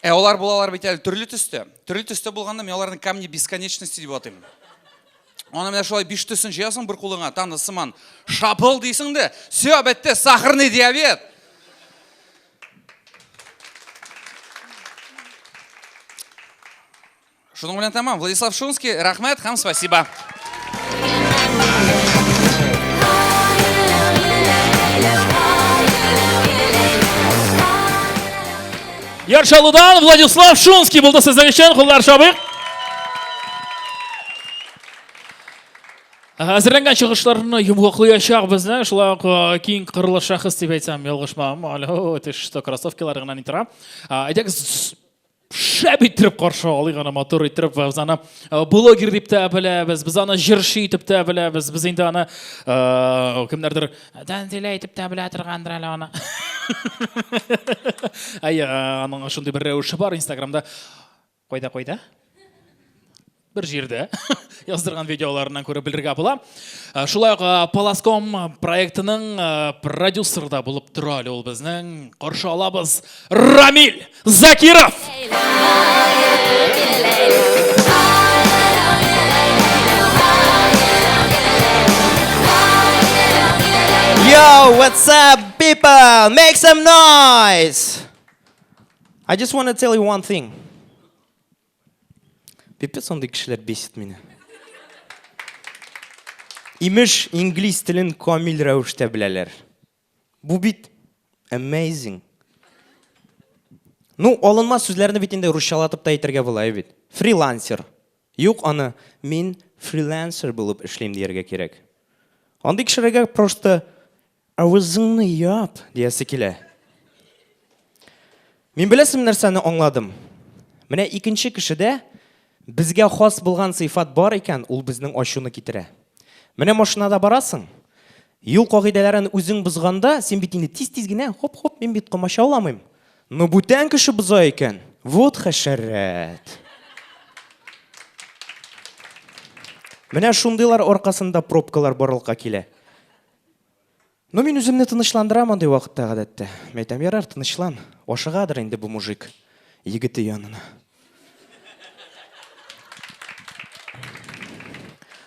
Ә алар булалар бит әле төрле төстә. Төрле төстә булганда мин аларны камни бесконечности дип атыйм. Аны менә шулай биш төсен җыясың бер кулыңа, таны сыман. Шапыл дисең дә, все, бетте, сахарный диабет. Шуның белән тәмам. Владислав Шунский, рәхмәт һәм спасибо. Яр Чаллыдан Владислав Шунский булды сезнең өчен. Куллар чабыйк. Әзерләнгән чыгышларны йомгаклаячак безнең шулай ук э, киң кырлы шәхес дип әйтсәм, ялгышмам. Алло, ты что, кроссовкилар гына ни тора. Әйдәгез, шәп иттереп каршы алыйк аны, матур иттереп. Без аны э, блогер дип тә беләбез, без аны җырчы итеп тә беләбез, без инде аны э, кемнәрдер Тәнзилә итеп тә белә торгандыр әле аны. Әйе, э, аның шундый бер рәвеше бар Инстаграмда. Кайда, кайда? Бер җирдә яздырган видеоларыннан күреп белергә була. Э, шулай ук э, Паласком проектының э, продюсеры да булып тора әле ул безнең. Каршы алабыз Рамиль Закиров! Yo, what's up, people? Make some noise! I just want to tell you one thing. Пипец андый кешеләр бесит мине. Имеш, инглиз телен камил рәвештә беләләр. Бу бит amazing. Ну, алынма сүзләрне бит инде русчалатып та әйтергә була бит. Фрилансер. Юк, аны мин фрилансер булып эшлим дияргә кирәк. Андый кешеләргә просто Авызыңны яп, диясе килә. Мин беләсеңме нәрсәне аңладым? Менә икенче кешедә безгә хас булган сыйфат бар икән, ул безнең ачуны китерә. Менә машинада барасың, юл кагыйдәләрен үзең бозганда, син бит инде тиз-тиз генә, хоп-хоп, мин бит комачауламыйм. Но бүтән кеше боза икән, вот хәшәрәт. Менә шундыйлар аркасында пробкалар барлыкка килә. Ну, мин үземне тынычландырам андый вакытта гадәттә. Мин әйтәм, ярар, тынычлан. Ашыгадыр инде бу мужик егете янына.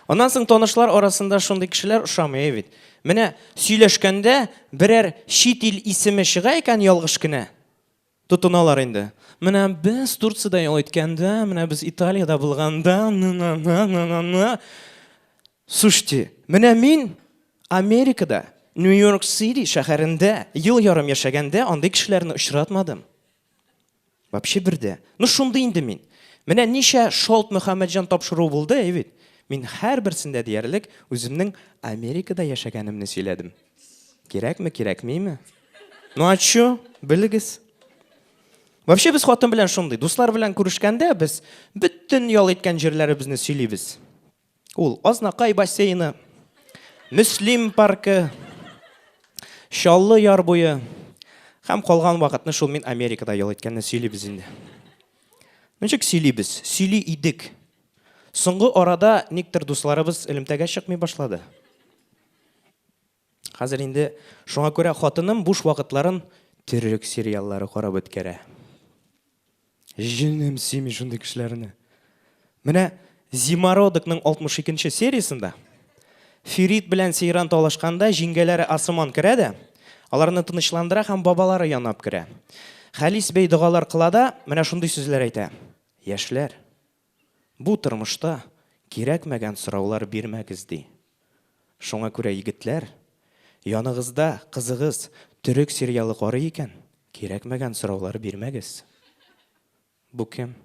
Аннан соң танышлар арасында шундый кешеләр ошамый бит. Менә сөйләшкәндә берәр чит ил исеме чыга икән ялгыш кенә. Тотыналар инде. Менә без Турциядә ял иткәндә, менә без Италиядә булганда, на-на-на-на-на-на. Слушайте, менә мин Америкада, Нью-Йорк Сити шәһәрендә ел ярым яшәгәндә андый кешеләрне очратмадым. Вообще бер дә. Ну шундый инде мин. Менә ничә Шолт Мөхәммәтҗан тапшыруы булды, әй бит. Мин һәрберсендә диярлек үземнең Америкада яшәгәнемне сөйләдем. Кирәкме, кирәкмиме? Ну а чё? Белегез. Вообще без хатын белән шундый, дуслар белән күрешкәндә без бөтен ял иткән җирләребезне сөйлибез. Ул Азнакай бассейны, Мөслим паркы, Чаллы яр буе һәм калган вакытны шул мин Америкада ял иткәнне сөйлибез инде. Ничек сөйлибез? Сөйли идек. Соңгы арада никтер дусларыбыз элемтәгә чыкмый башлады. Хәзер инде шуңа күрә хатыным буш вакытларын төрек сериаллары карап үткәрә. Җенем сөйми шундый кешеләрне. Менә Зимородокның 62 нче сериясендә Ферит белән Сейран талашканда җиңгәләре Асыман керә дә, аларны тынычландыра һәм бабалары янап керә. Хәлис бәй догалар кыла да, менә шундый сүзләр әйтә. Яшьләр, бу тормышта кирәкмәгән сораулар бирмәгез, ди. Шуңа күрә, егетләр, яныгызда кызыгыз төрек сериалы карый икән, кирәкмәгән сораулар бирмәгез. Бу кем?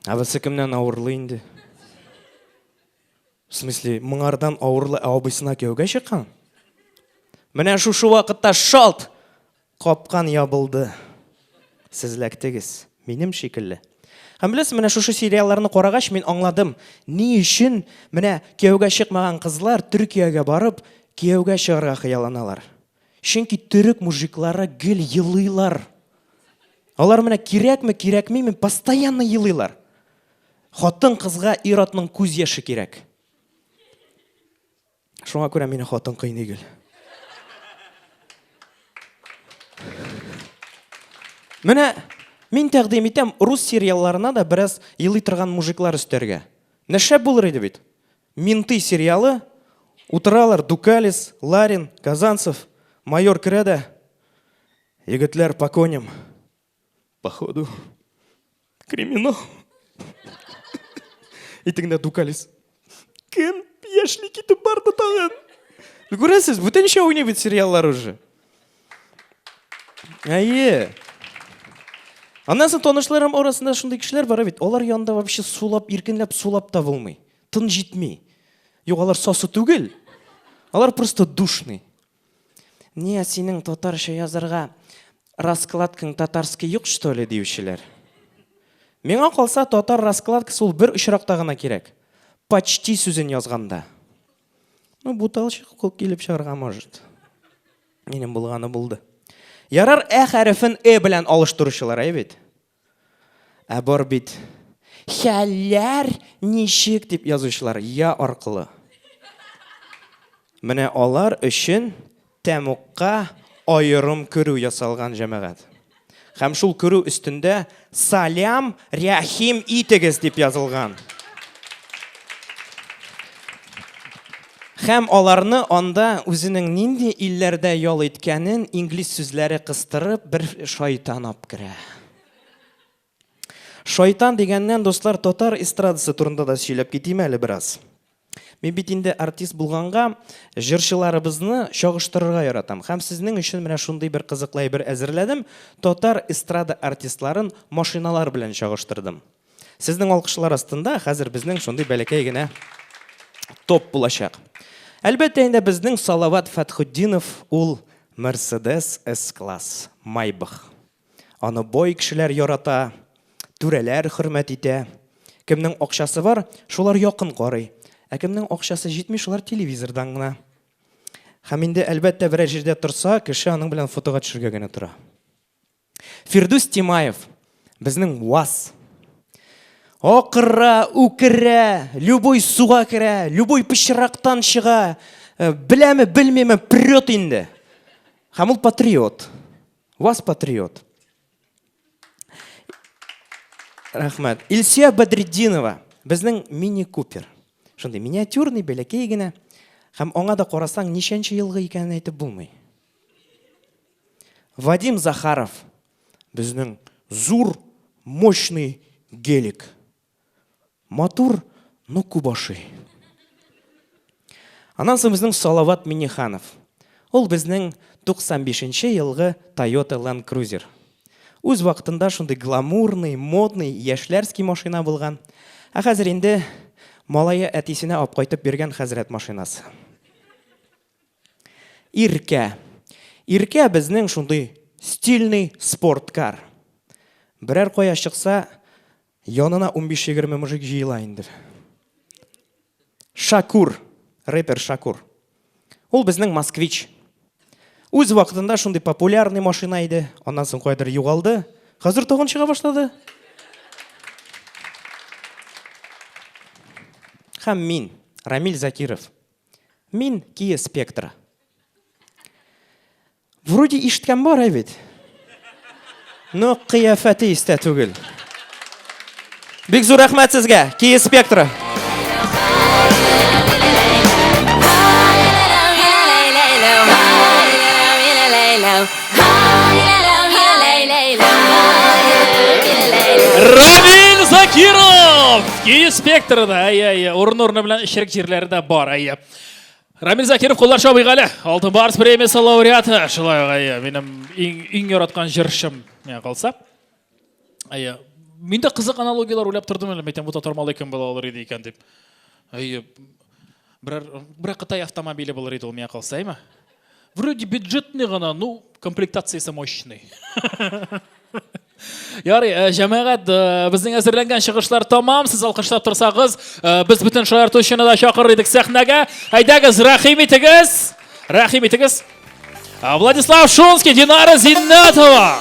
Ә бусы кемнән авырлы инде? В смысле, моңардан авырлы, ә абыйсына кияүгә чыккан? Менә шушы вакытта шалт! Капкан ябылды. Сез эләктегез. Минем шикелле. Һәм беләсез, менә шушы сериалларны карагач, мин аңладым, ни өчен менә кияүгә чыкмаган кызлар Төркиягә барып, кияүгә чыгарга хыялланалар. Чөнки төрек мужиклары гел елыйлар. Алар менә кирәкме, кирәкмиме, постоянно елыйлар. Хатын-кызга ир-атның күз яше кирәк. Шуңа күрә мине хатын кыйный гел. Менә мин тәкъдим итәм рус сериалларына да бераз елый торган мужиклар өстәргә. Менә шәп булыр иде бит. Менты сериалы, утыралар Дукалис, Ларин, Казанцев, майор керә дә, егетләр по коням. Походу, криминал. Итегендә Дукалис. Кем яшьли китеп барды тагын? Күрәсез, бүтәнчә уйный бит сериаллар уже. Әйе. Аннан соң танышларым арасында шундый кешеләр бар бит. Алар янында вообще сулап, иркенләп сулап та булмый. Тын җитми. Юк, алар сасы түгел. Алар просто душный. Не, синең татарча язарга раскладкаң татарский юк, что ли, диючеләр. Миңа калса, татар раскладкасы ул бер очракта гына кирәк. Почти сүзен язганда. Ну, буталчык килеп чыгарга может. Минем булганы булды. Ярар, ә хәрефен э белән алыштыручылар, әй бит. Ә бар бит хәлләр ничек дип язучылар я аркылы. Менә алар өчен тәмугка аерым керү ясалган җәмәгать. Һәм шул керү өстендә Салям рәхим итегез дип язылган. Һәм аларны анда үзенең нинди илләрдә ял иткәнен инглиз сүзләре кыстырып бер шайтан ап керә. Шайтан дигәннән, дуслар, татар эстрадасы турында да сөйләп китим әле бераз. Мин бит инде артист булганга, җырчыларыбызны чагыштырырга яратам. Һәм сезнең өчен менә шундый бер кызыклы әйбер әзерләдем. Татар эстрада артистларын машиналар белән чагыштырдым. Сезнең алкышлар астында хәзер безнең шундый бәләкәй генә топ булачак. Әлбәттә инде безнең Салават Фәтхетдинов ул Mercedes S-класс, Maybach. Аны бай кешеләр ярата, түрәләр хөрмәт итә. Кемнең акчасы бар, шулар якын карый. Ә кемнең акчасы җитми, шулар телевизордан гына. Һәм инде, әлбәттә, берәр җирдә торса, кеше аның белән фотога төшергә генә тора. Фирдүс Тимаев, безнең ВАЗ. Акыра, үкерә, любой суга керә, любой пычрактан чыга. Э, беләме, белмиме, прет инде. Һәм ул патриот. ВАЗ патриот. Рәхмәт. Илсөя Бәдретдинова, безнең мини Купер. Шундый миниатюрный, бәләкәй генә. Һәм аңа да карасаң, ничәнче елгы икәнен әйтеп булмый. Вадим Захаров, безнең зур, мощный гелик. Матур, но күп ашый. Аннан соң безнең Салават Минниханов. Ул безнең 95 нче елгы Toyota Land Cruiser. Үз вакытында шундый гламурный, модный, яшьләрский машина булган. Ә хәзер инде малае әтисенә апкайтып биргән хәзрәт машинасы. Иркә. Иркә безнең шундый стильный спорткар. Берәр кая чыкса, янына унбиш-егерме мужик җыела инде. Шакур, рэпер Шакур. Ул безнең Москвич. Үз вакытында шундый популярный машина иде, аннан соң каядыр югалды. Хәзер тагын чыга башлады. Һәм мин, Рамиль Закиров. Мин Kia Spectra. Вроде ишеткән бар, ә бит. Но кыяфәте истә түгел. Бик зур рәхмәт сезгә, Kia Spectra. Рамил Закиров! Kia Spectra-да, әйе, әйе, урын-урыны белән эчерек җирләре дә бар, әйе. Рамил Закиров куллар чабыйк әле. Алтын Барс премиясе лауреаты. Шулай ук, әйе, минем иң, иң яраткан җырчым миңа калса. Әйе. Мин дә кызык аналогияләр уйлап тордым әле, мәйтәм, бу татар малай кем була алыр иде икән дип. Әйе. Берәр, берәр Кытай автомобиле булыр иде ул миңа калса, әйме? Вроде бюджетный гына, ну, комплектациясе мощный. Ярый, э, җәмәгать, э, безнең әзерләнгән чыгышлар тамам. Сез алкышлап торсагыз, э, без бөтен шаяртучыны да чакырыр идек сәхнәгә. Әйдәгез, рәхим итегез. Рәхим итегез. Владислав Шунский, Динара Зиннатова.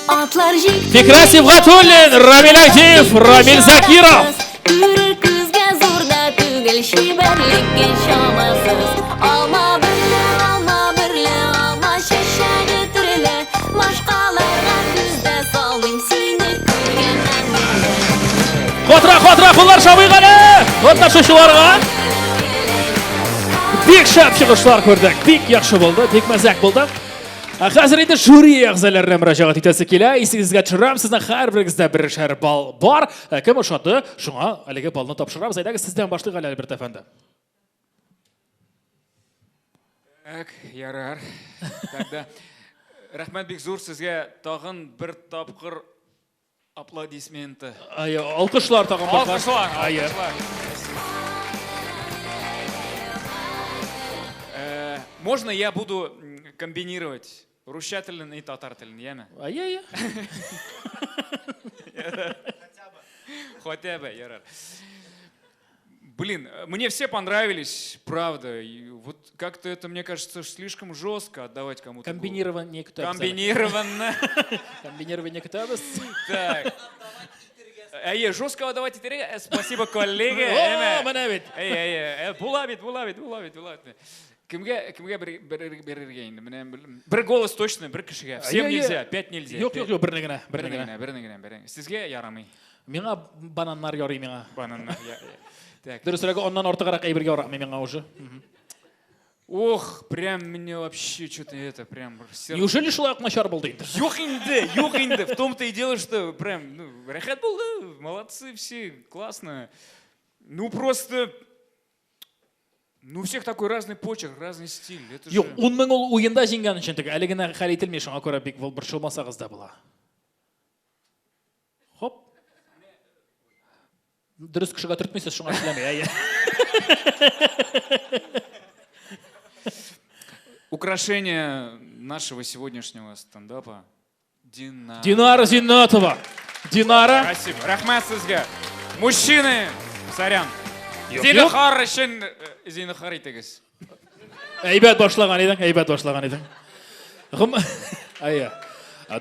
Атлар җиктем. Фикра Сибгатуллин, Рамиль Актиев, Рамиль Закиров. Күрер күзгә зур да түгел, чибәрлеккә чамасыз. Алма берле, алма берле, алма чәчәге төрле. Башкаларга күз дә салмыйм, сине күргәннән бирле. Катыра, катыра, куллар чабыйк әле! Катнашучыларга! Бик шәп чыгышлар күрдек. Бик яхшы булды, бик мәзәк булды. Ә хәзер инде жюри әгъзаларына мөрәҗәгать итәсе килә. Исегезгә төшерәм, сезнең һәрберегездә берешәр балл бар. Ә кем ошады, шуңа әлеге баллны тапшырабыз. Әйдәгез, сездән башлыйк әле, Альберт әфәнде. Так, ярар. Тогда рәхмәт бик зур сезгә тагын бер тапкыр Аплодисменты. Ай, алкышлар тагын бер. Алкышлар, алкышлар. Э, можно я буду комбинировать русча телен и татар телен, яме? Ай, ай, Хотя бы, ярар. Блин, мне все понравились, правда. И вот как-то это, мне кажется, слишком жестко отдавать кому-то. Комбинирование көтәбез. Комбинированно. Комбинирование көтәбез. Так. Әйе, жестко отдавать итәргә. Э, спасибо, коллега. О, менә бит. Әйе, әйе, э, була бит, була бит, була бит, була бит. Кемгә, кемгә бер, бер, бирергә инде? Менә бер голос точно, бер кешегә. Всем нельзя, пять нельзя. Юк, юк, юк, берне генә, берне генә. Берне генә, берне. Сезгә ярамый. Миңа бананнар ярый миңа. Бананнар я. Так. Дөресрәге, аннан артыграк әйбер ярамый миңа уже. Ох, прям мне вообще что-то это прям сердце. Неужели шулай ук начар булды инде? Юк инде, юк инде. В том-то и дело, что прям, ну, рәхәт булды. Молодцы все, классно. Ну просто Ну, у всех такой разный почерк, разный стиль. Это Юк, же... 10 мең ул уенда җиңгән өчен теге әле генә хәл ителми, шуңа күрә бик борчылмасагыз да була. Хоп. Дөрес кешегә төртмисез, шуңа эшләми, әйе. Украшение нашего сегодняшнего стендапа Динара. Динара Зиннатова. Динара. Спасибо. Рәхмәт сезгә. Мужчины, сорян. Зинһар өчен э, зинһар итегез. Әйбәт башлаган идең, әйбәт башлаган идең. Гом... Әйе.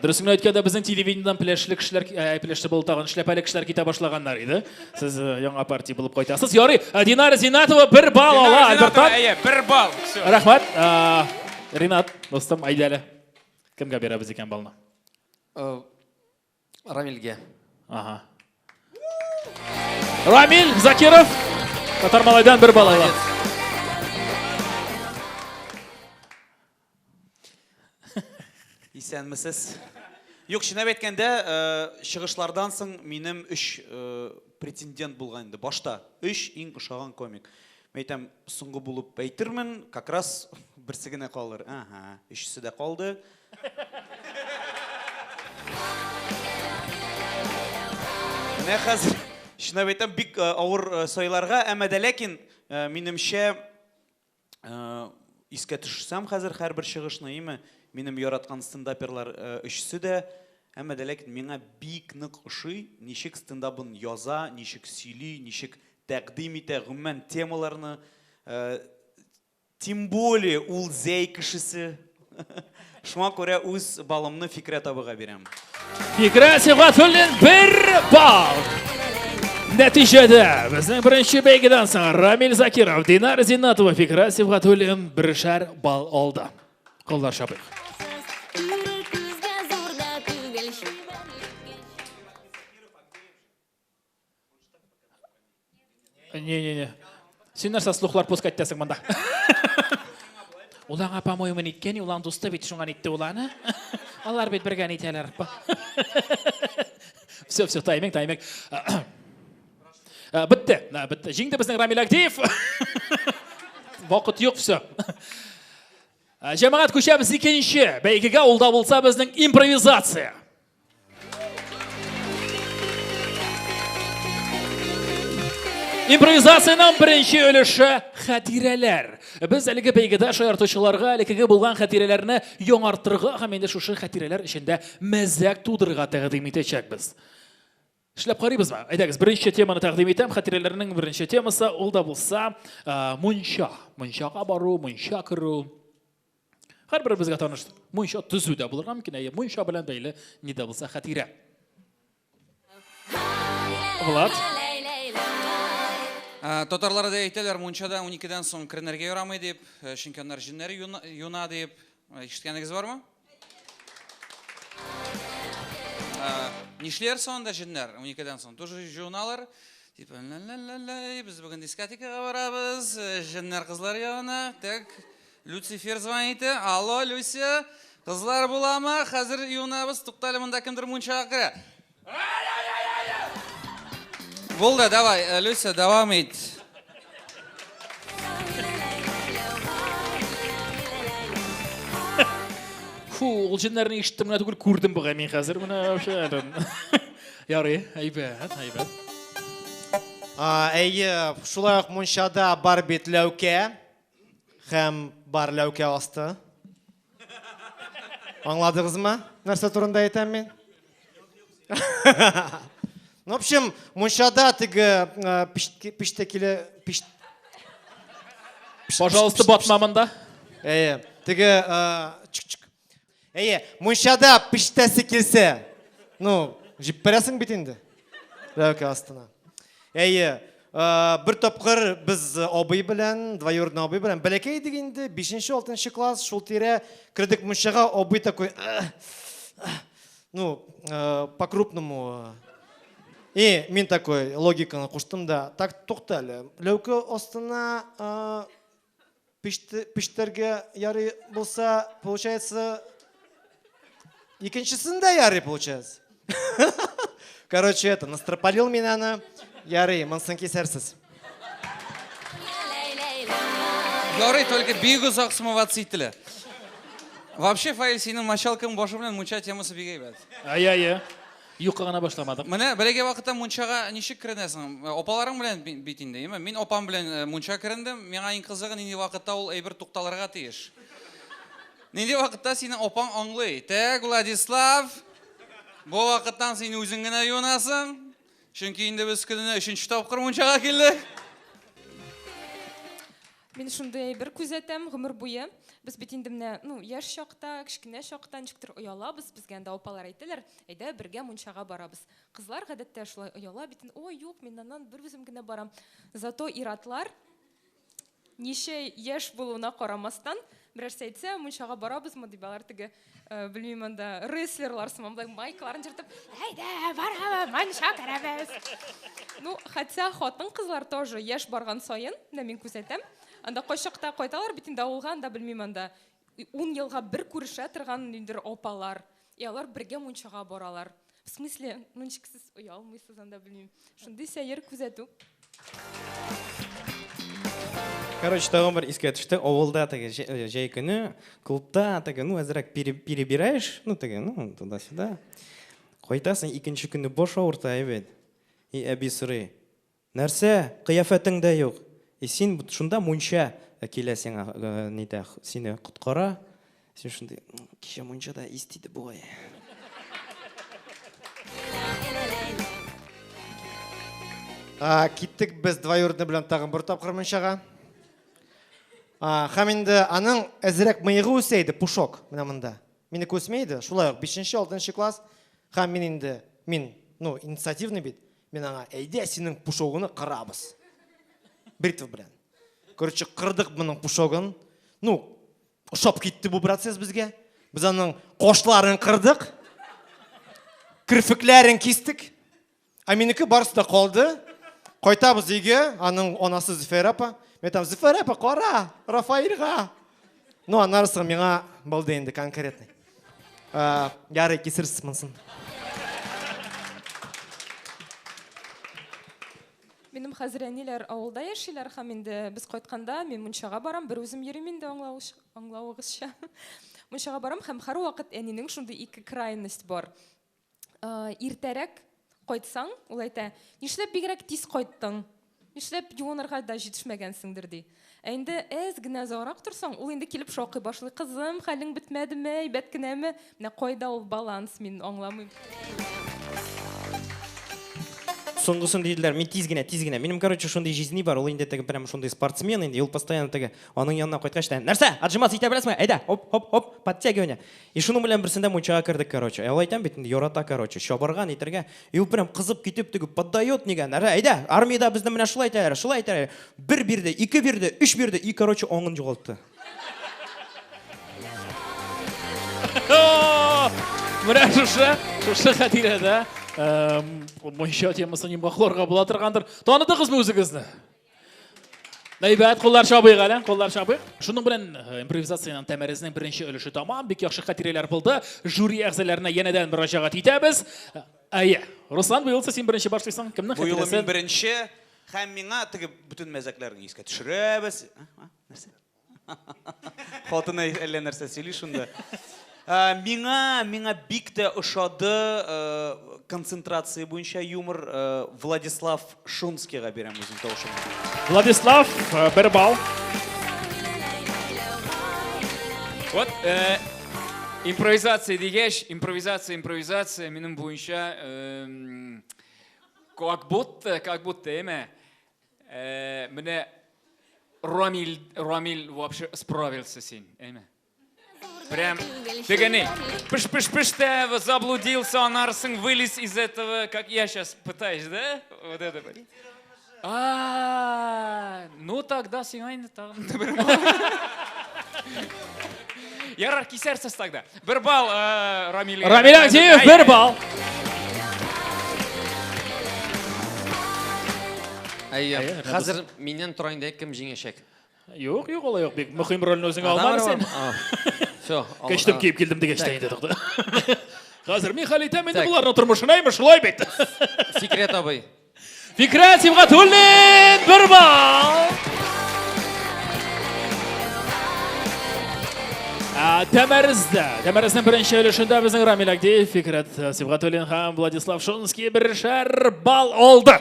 Дөресен генә әйткәндә, безнең телевидениедән пеләшле кешеләр, ә, пеләшле булып тагын эшләпәле кешеләр китә башлаганнар иде. Сез э, яңа партия булып кайтасыз. Ярый, э, Динара Зинатова бер балл ала, Альберттан. Әйе, бер балл. Всё. Рәхмәт. Э, Ринат, дустым, әйдә әле. Кемгә бирәбез икән баллны? Рамилгә. Ага. Рамил Закиров, татар малайдан бер балл ала. Исәнмесез. Юк, чынлап әйткәндә, э, чыгышлардан соң минем өч э, претендент булган инде. Башта өч иң ошаган комик. Мин әйтәм, соңгы булып әйтермен, как раз берсе генә калыр. Ага, өчесе дә калды. Менә хәзер, чынлап әйтәм, бик э, авыр э, сайларга, әмма дә ләкин, э, минемчә, Искә төшерсәм хәзер һәрбер чыгышны, име, минем яраткан стендаперлар өчесе дә, әмма дә ләкин миңа бик нык ошый, ничек стендабын яза, ничек сөйли, ничек тәкъдим итә, гомумән темаларны. Тем более ул Зәй кешесе. Шуңа күрә үз балымны Фикрәт абыйга бирәм. Фикрәт Сибгатуллин бер балл. Нәтиҗәдә безнең беренче бәйгедән соң Рамил Закиров, Динар Зиннатова, Фикрәт Сибгатуллин бершәр балл алды. Куллар чабыйк. Не-не-не. Син нәрсә слухлар пускать итәсең монда? Ул аңа, по-моему, ниткән, ул аның дусты бит, шуңа нитте ул аны. Алар бит бергә нитәләр. Все, все, тайминг, тайминг. Э, бітті, э, бітті. Жеңді біздің Рамиль Агдеев. Вақыт юк, все. Э, Жәмағат көшеміз екінші бәйгеге, ол да болса біздің импровизация. Импровизацияның беренче өлеше хатирәләр. Без әлеге бәйгедә шаяртучыларга элеккеге булган хатирәләрне яңартырга һәм инде шушы хатирәләр эчендә мәзәк тудырырга тәкъдим итәчәкбез. Эшләп карыйбызмы? Әйдәгез, беренче теманы тәкъдим итәм. Хатирәләрнең беренче темасы ул да булса мунча. Мунчага бару, мунча керү. Һәрберебезгә таныш мунча төзү дә булырга мөмкин, әйе, мунча белән бәйле ни дә булса хатирә. Влад. Татарлар да әйтәләр, мунчада 12-дән соң керенергә ярамый дип, чөнки аннар җеннәр юна дип. Ишеткәнегез бармы? Нишләр соң анда җеннәр 12-дән соң? Тоже җуыналар. Типа, ла-ла-ла-ла, без бүген дискотекага барабыз, җеннәр кызлар янына. Так, Люцифер звонит. Алло, Люся, кызлар буламы? Хәзер юынабыз. Туктале, монда кемдер мунчага керә. Булды, давай, э, Люся, дәвам ит. Фу, ул җеннәрне ишеттем генә түгел, күрдем бугай мин хәзер менә вообще. Ярый, әйбәт, әйбәт. Әйе, шулай ук мунчада бар бит ләүкә. Һәм бар ләүкә асты. Аңладыгызмы? Нәрсә турында әйтәм мин? Ну, в общем, мунчада теге пиштә килә, пиш Пожалуйста, батма монда. Әйе, теге чик-чик. Әйе, мунчада пиштәсе килсә, ну, җиппәрәсең бит инде. Ләүкә астына. Әйе, бер тапкыр без абый белән, двоюродный абый белән, бәләкәй идек инде, 5-6 класс, шул тирә кердек мунчага, абый такой, ну, по-крупному. И мин такой логиканы куштым да, так, тукта әле, ләүкә астына Пиштәргә ярый булса, получается, икенчесен дә ярый, получается. Короче, это, настропалил мин аны. Ярый, монсын кисәрсез. Ярый, только бик озак смываться ителә. Вообще, Фаил, синең мочалкаң башы белән мунча темасы бик әйбәт. Ай-ай-ай. Юкка гына башламадык. Менә бәләкәй вакытта мунчага ничек керенәсең? Э, апаларың белән бит инде, әйме? Мин апам белән э, мунча керендем. Миңа иң кызыгы нинди вакытта ул әйбер тукталырга тиеш. Нинди вакытта синең апаң аңлый? Так, Владислав, бу вакыттан син үзең генә юынасың. Чөнки инде без көненә өченче тапкыр мунчага килдек. Мин шундый әйбер күзәтәм гомер буе. Без бит инде менә, ну, яшь чакта, кечкенә чакта ничектер оялабыз, безгә анда апалар әйтәләр, әйдә бергә мунчага барабыз. Кызлар гадәттә шулай ояла бит, ой, юк, мин аннан бер үзем генә барам. Зато ир-атлар ничә яшь булуына карамастан, берәрсе әйтсә, мунчага барабызмы дип, алар теге Э, белмим анда рестлерлар сыман былай майкаларын җыртып әйдә барабыз мунча керәбез ну хотя хатын кызлар тоже яшь барган саен менә мин күзәтәм анда кайчакта кайталар бит инде авылга анда белмим анда ун елга бер күрешә торган ниндидер апалар и алар бергә мунчага баралар В смысле, ну ничек сез оялмыйсыз анда, белмим. Шундый сәер күзәтү. Короче, тагын бер искә төште. Авылда теге э, җәй көне клубта теге, ну, әзрәк перебираешь, ну, теге, ну, туда-сюда. Кайтасың, икенче көнне баш авырта, әйбәт. И әби сорый, Нәрсә, кыяфәтең дә юк. И син шунда мунча. килә сиңа, нитә, сине коткара. Син шундый, кичә мунчада ис тиде бугай. Киттек без двоюродный белән тагын бер тапкыр мунчага. Һәм инде аның әзрәк мыегы үсә иде, пушок, менә монда. Минеке үсми иде, шулай ук 5-6 класс. Һәм мин инде, мин, ну, инициативный бит, мин аңа, әйдә, синең пушогыңны кырабыз. Бритва белән. Короче, кырдык моның пушогын. Ну, ошап китте бу процесс безгә. Без аның кошларын кырдык, керфекләрен кистек. Ә минеке барысы да калды. Кайтабыз өйгә, аның анасы Зөфәр апа. Мин әйтәм, Зөфәр апа, кара, Рафаилгә. Ну, аннары соң миңа булды инде конкретный. Ярый, кисерсез монысын. Минем хәзер әниләр авылда яшиләр һәм инде без кайтканда мин мунчага барам, бер үзем йөрим инде аңлавыгызча. Мунчага барам һәм һәрвакыт әнинең шундый ике крайность бар. Иртәрәк кайтсаң, ул әйтә, нишләп бигрәк тиз кайттың? Нишләп юынырга да җитешмәгәнсеңдер, ди. Ә инде әз генә озаграк торсаң, ул инде килеп шакый башлый. Кызым, хәлең бетмәдеме, әйбәт кенәме? Менә кайда ул баланс, мин аңламыйм. Соңгысын диделәр, мин тиз генә, тиз генә. Минем, короче, шундый җизни бар, ул инде теге прям шундый спортсмен инде, ул постоянно теге аның янына кайткач та, нәрсә, отжиматься итә беләсеңме? Әйдә, хоп, хоп, хоп, подтягивание. И шуның белән берсендә мунчага кердек, короче. Ә ул әйтәм бит инде, ярата, короче, чабарга, нитергә. И ул прям кызып китеп, теге поддает нигә. Нәрә, әйдә, армиядә безне менә шулай итәләр, шулай итәләр. Бер бирде, ике бирде, өч бирде, и, короче, аңын югалтты. Менә шушы, шушы хатирәдә мунча темасын йомгакларга була торгандыр. Таныдыгызмы үзегезне? Әйбәт, куллар чабыйк әле, куллар чабыйк. Шуның белән э, импровизациянең тәмәрезенең беренче өлеше тамам. Бик яхшы хатирәләр булды. Жюри әгъзаларына янәдән мөрәҗәгать итәбез. Әйе, Руслан, бу юлы син беренче башлыйсың. Кемнең Бу юлы хатирәсе? мин беренче һәм миңа теге бөтен мәзәкләрне искә төшерәбез. А, а, нәрсә? Хатыны әллә нәрсә сөйли шунда. Ә, миңа, миңа бик тә ошады э, концентрация буенча юмор э, Владислав Шунскийга бирәм үзем тавышымны. Владислав, э, бер балл. Вот э, импровизация дигәч, импровизация, импровизация минем буенча э, как будто, как будто, әмә, Э, менә Рамил, Рамил вообще справился син, әйме? Прям теге пыш-пыш-пыш та заблудился, анарсың вылез из этого, как я сейчас пытаюсь, да? Вот это. А, ну тогда сиңа инде тагын бер балл. Ярар, кисәрсез тогда. Бер балл э, Рамилгә. Рамил Агдиев, бер балл. Әйе, хәзер миннән тора инде кем җиңәчәк. Юк, юк, алай юк. Бик мөһим рольне үзеңә алмадың син. Все. Кәчтем киеп килдем дигәч тә инде тукта. Хәзер мин хәл итәм инде боларның тормышын, әйме, шулай бит. Фикрәт абый. Фикрәт Сибгатуллин бер балл. Тәмәріздә. Тәмәрізнең беренче өлешендә безнең Рамил Агдеев, Фикрәт Сибгатуллин һәм Владислав Шунский бершәр балл алды.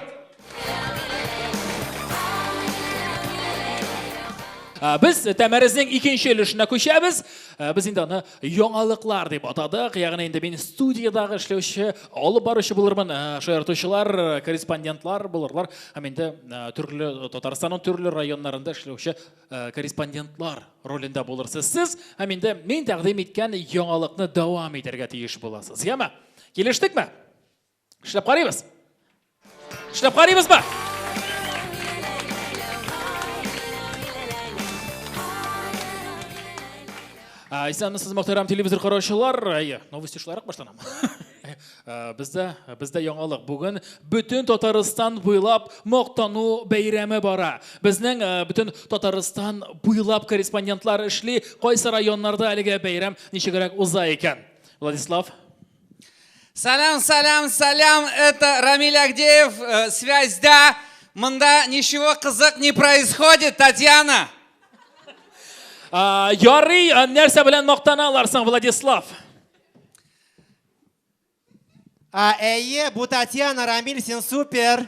Без Тәмәрізнең икенче өлешенә күчәбез. Без инде аны яңалыклар дип атадык. Ягъни инде мин студиядагы эшләүче, алып баручы булырмын, шаяртучылар, корреспондентлар булырлар. Һәм инде төрле Татарстанның төрле районнарында эшләүче корреспондентлар ролендә булырсыз сез. Һәм инде мин тәкъдим иткән яңалыкны дәвам итәргә тиеш буласыз. Яме? Килештекме? Эшләп карыйбыз. Эшләп карыйбызмы? Исәнмесез, мөхтәрәм телевизор караучылар. Әйе, новости шулайрак башланам. Бездә, бездә яңалык. Бүген бөтен Татарстан буйлап мактану бәйрәме бара. Безнең бөтен Татарстан буйлап корреспондентлар эшли. Кайсы районнарда әлеге бәйрәм ничегрәк уза икән? Владислав? Салям, салям, салям, это Рамиль Агдеев, э, связь да. Мында ничего кызык не происходит, Татьяна. А, ярый, нәрсә белән мактаналар соң, Владислав? А, әйе, бу Татьяна, Рамиль, син супер.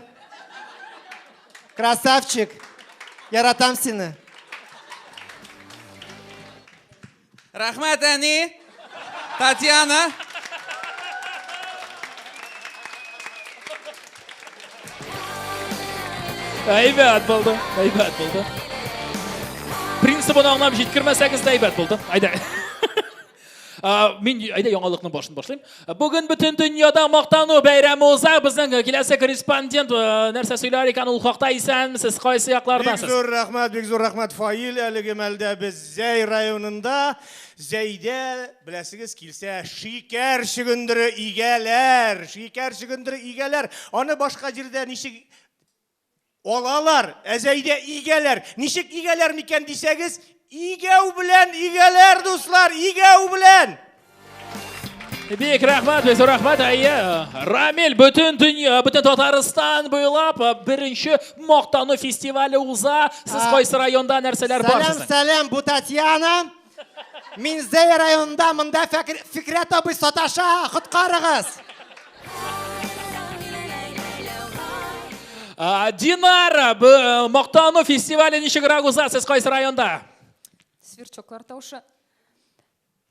Красавчик. Яратам сине. Рәхмәт, әни! Татьяна! Әйбәт булды, әйбәт булды. Принцибын аңлап җиткермәсәгез дә әйбәт булды. Әйдә. Мин әйдә яңалыкның башын башлыйм. Бүген бөтен дөньяда мактану бәйрәме уза. Безнең киләсе корреспондент нәрсә сөйләр икән ул хакта исәнмесез, кайсы яклардасыз? Бик зур рәхмәт, бик зур рәхмәт, Фаил. Әлеге мәлдә без Зәй районында, Зәйдә, беләсегез килсә, шикәр чөгендере игәләр, шикәр чөгендере игәләр. Аны башка җирдә ничек Алалар, ә Зәйдә игәләр. Ничек игәләр микән дисәгез, игәү белән игәләр, дуслар, игәү белән! Бик рәхмәт, бик зур рәхмәт. Әйе, Рамил, бөтен дөнья, бөтен Татарстан буйлап беренче мактану фестивале уза. Сез кайсы районда нәрсәләр бар Сәлам, сәлам, бу Татьяна. Мин Зәй районында, монда Фикрәт абый саташа, коткарыгыз! Динара, э, мактану фестивале ничегрәк уза? Сез кайсы районда? Сверчоклар тавышы.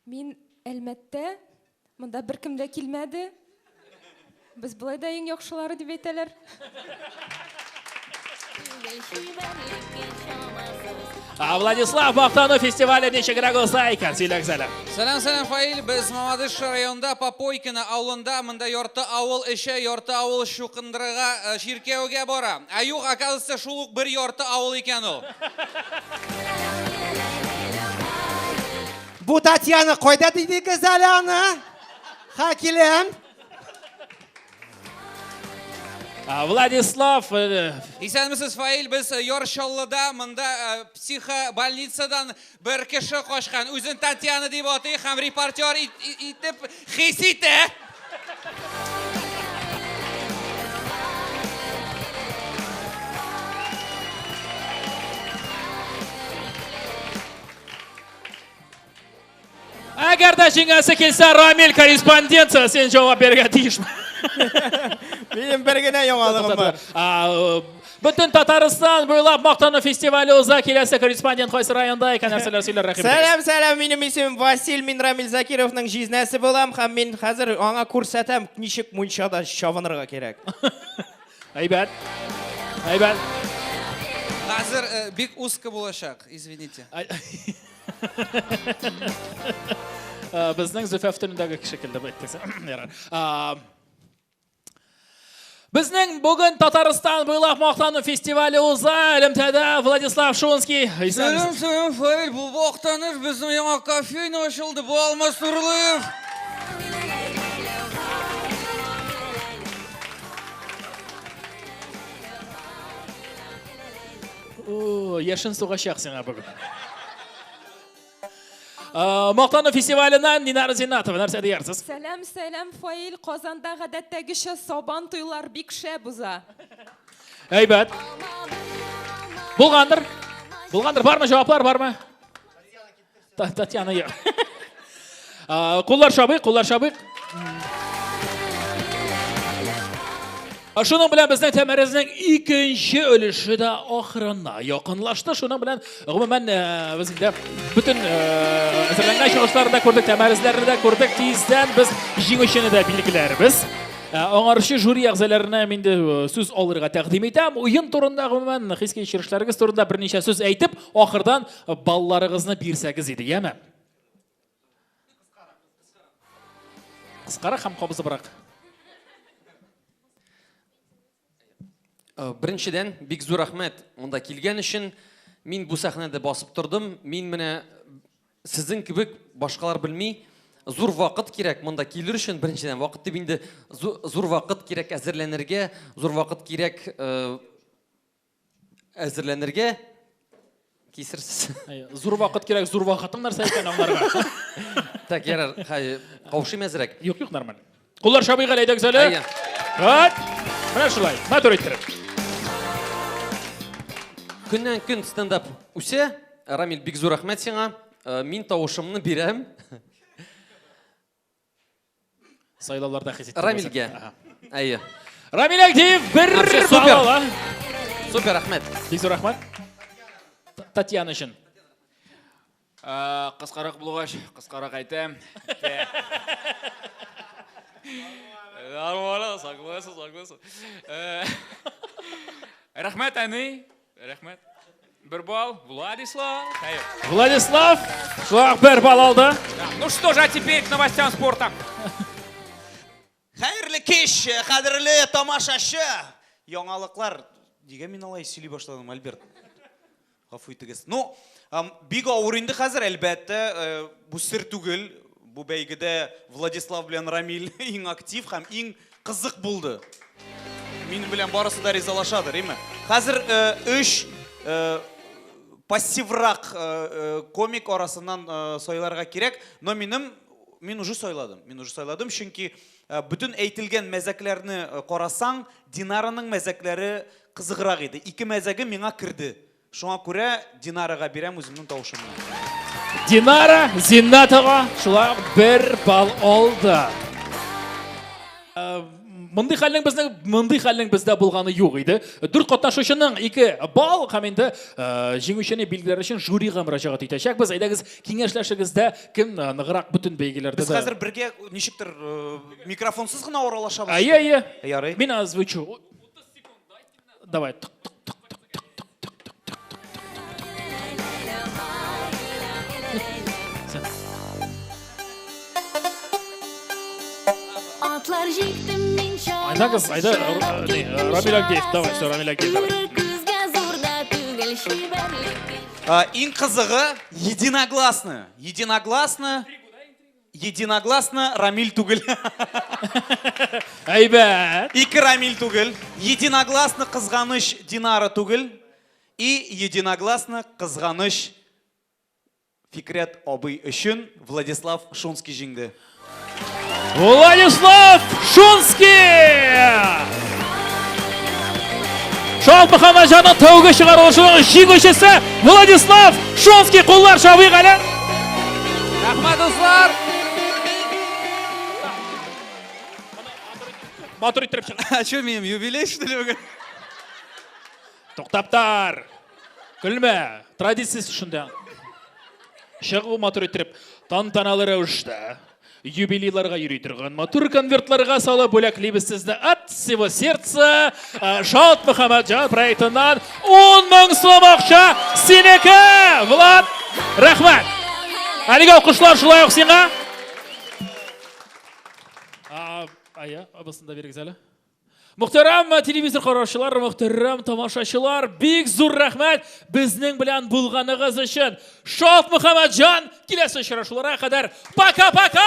Мин Әлмәттә, монда беркем дә килмәде. Без болай да иң яхшылары дип әйтәләр. Владислав Мактану фестивале ничегрәк уза икән, сөйләгез әле. Сәлам, сәлам, Фаил. Без Мамадыш районында Попойкино авылында, монда ярты авыл эчә, ярты авыл чукындырырга э, чиркәүгә бара. Ә юк, оказывается, шул ук бер ярты авыл икән ул. Бу Татьяна кайда дидегез әле аны? Ха, киләм. Владислав. Э, Исәнмесез, Фаил. Без э, Яр Чаллыда, монда э, психобольницадан бер кеше качкан. Үзен Татьяна дип атый һәм репортер итеп хис итә. Әгәр дә җиңәсе килсә, Рамил корреспондент, син җавап бирергә тиеш. Минем бер генә яңалыгым бар. Бөтен Татарстан буйлап мактану фестивале уза. Киләсе корреспондент кайсы районда икән, нәрсәләр сөйләр, рәхим итегез. Сәлам, сәлам, минем исемем Василь, мин Рамил Закировның җизнәсе булам һәм мин хәзер аңа күрсәтәм, ничек мунчада чабынырга кирәк. Әйбәт. Әйбәт. Хәзер э, бик узко булачак, извините. Э, безнең Зөфәф телендәге кеше килде бу әйтсә. Ярар. Безнең бүген Татарстан буйлап мактану фестивале уза. Элемтәдә Владислав Шунский. Сәлам, сәлам, Фаил. Бу Актаныш безнең яңа кофейня ачылды. Бу Алмаз Нурлыев. О, яшен сугачак сиңа бүген. Мактану фестиваленнән Динара Зиннатова нәрсә диярсез? Сәлам, сәлам, Фаил. Казанда гадәттәгечә Сабан туйлар бик шәп уза. Әйбәт. Булгандыр. Булгандыр. Бармы җаваплар, бармы? Татьяна юк. Куллар чабыйк, куллар чабыйк. Шуның белән безнең тәмәрәзнең икенче өлеше дә ахырына якынлашты. Шуның белән гомумән э, без инде бөтен э, әзерләнгән чыгышларны да күрдек, тәмәрәзләрне дә күрдек. Тиздән без җиңүчене дә билгеләрбез. Э, аңарчы жюри әгъзаларына мин инде сүз алырга тәкъдим итәм. Уен турында гомумән хис-кичерешләрегез турында берничә сүз әйтеп, ахырдан балларыгызны бирсәгез иде, яме? Кыскарак һәм кабызыбрак. Э, беренчедән, бик зур рәхмәт монда килгән өчен. Мин бу сәхнәдә басып тордым. Мин менә сезнең кебек башкалар белми, зур вакыт кирәк монда килер өчен. Беренчедән, вакыт дип инде зур вакыт кирәк әзерләнергә, зур вакыт кирәк э, Әзерләнергә кисерсез. Зур вакыт кирәк, зур вакытың нәрсә икән аңларга. Так, ярар, хәй, каушыйм әзрәк. Юк, юк, нормаль. Куллар чабыйк әле, әйдәгез әле. Хат. Менә шулай, матур иттереп. Көннән көн стендап үсә. Рамил, бик зур рәхмәт сиңа. Э, мин тавышымны бирәм. Сайлауларда хис иттем. Рамилгә. Әйе. Рамил Әгдиев бер супер. Ала. Супер, рәхмәт. Бик зур рәхмәт. Татьяна өчен. Кыскарак булгач, кыскарак әйтәм. Нормально, согласен, согласен. Рәхмәт, әни. Рәхмәт. Бер балл, Владислав. Хәер. Владислав, шулай ук бер балл алды. Ну что же, а теперь к новостям спорта. Хәерле кич, кадерле тамашачы! Яңалыклар. Нигә мин алай сөйли башладым, Альберт? Гафу итегез. Ну, бик авыр инде хәзер, әлбәттә, э, бу сер түгел. Бу бәйгедә Владислав белән Рамил иң актив һәм иң кызык булды. Минем белән барысы да ризалашадыр, име? Хәзер э, өч э, пассиврак комик арасыннан сайларга кирәк, но минем мин уже сайладым. Мин уже сайладым, чөнки бөтен әйтелгән мәзәкләрне карасаң, Динараның мәзәкләре кызыграк иде. Ике мәзәге миңа керде. Шуңа күрә Динарага бирәм үземнең тавышымны. Динара Зиннатова шулай ук бер балл алды. Э, мондый хәлнең безнең мондый хәлнең бездә булганы юк иде. Дүрт катнашучының ике балл һәм инде э, җиңүчене билгеләр өчен жюрига мөрәҗәгать итәчәкбез. Әйдәгез, киңәшләшегез дә, кем э, ныграк бөтен бәйгеләрдә Без хәзер бергә ничектер микрофонсыз гына аралашабыз. Әйе, әйе. Ярый. Мин озвучу. Давай. Тык, тык, тык, тык, тык, тык, тык, тык, тык, тык, тык, тык. Атлар җиктем мин Айдагыз, айда, Рамиль Агдеев, давай, все, Рамиль Агдеев, давай. Күзгә зур да түгел чибәрлек. Иң кызыгы, единогласно. Единогласно. Единогласно Рамиль түгел. Әйбәт. Ике Рамиль түгел. Единогласно кызганыч Динара түгел. И единогласно кызганыч Фикрәт абый өчен Владислав Шунский җиңде. Владислав Шунский! Шал Мөхәммәтҗанның тәүге чыгарылышының җиңүчесе Владислав Шунский куллар чабыйк әле. Рәхмәт, дуслар! Матур иттереп чык. А что, минем юбилей, что ли, бүген? Туктап тар. Көлмә. Традициясе шунда. Чыгу матур иттереп, тантаналы рәвештә юбилейларга йөри торган матур конвертларга салып бүләклибез сезне от всего сердца. Э, Шалт Мөхәммәтҗан проектыннан 10 мең сум акча синеке, Влад. Рәхмәт. Әлеге алкышлар шулай ук сиңа. Ая, абысын да бирегез әле. Мөхтәрәм телевизор караучылар, мөхтәрәм тамашачылар, бик зур рәхмәт безнең белән булганыгыз өчен. Шалт Мөхәммәтҗан, киләсе очрашуларга кадәр пока-пока!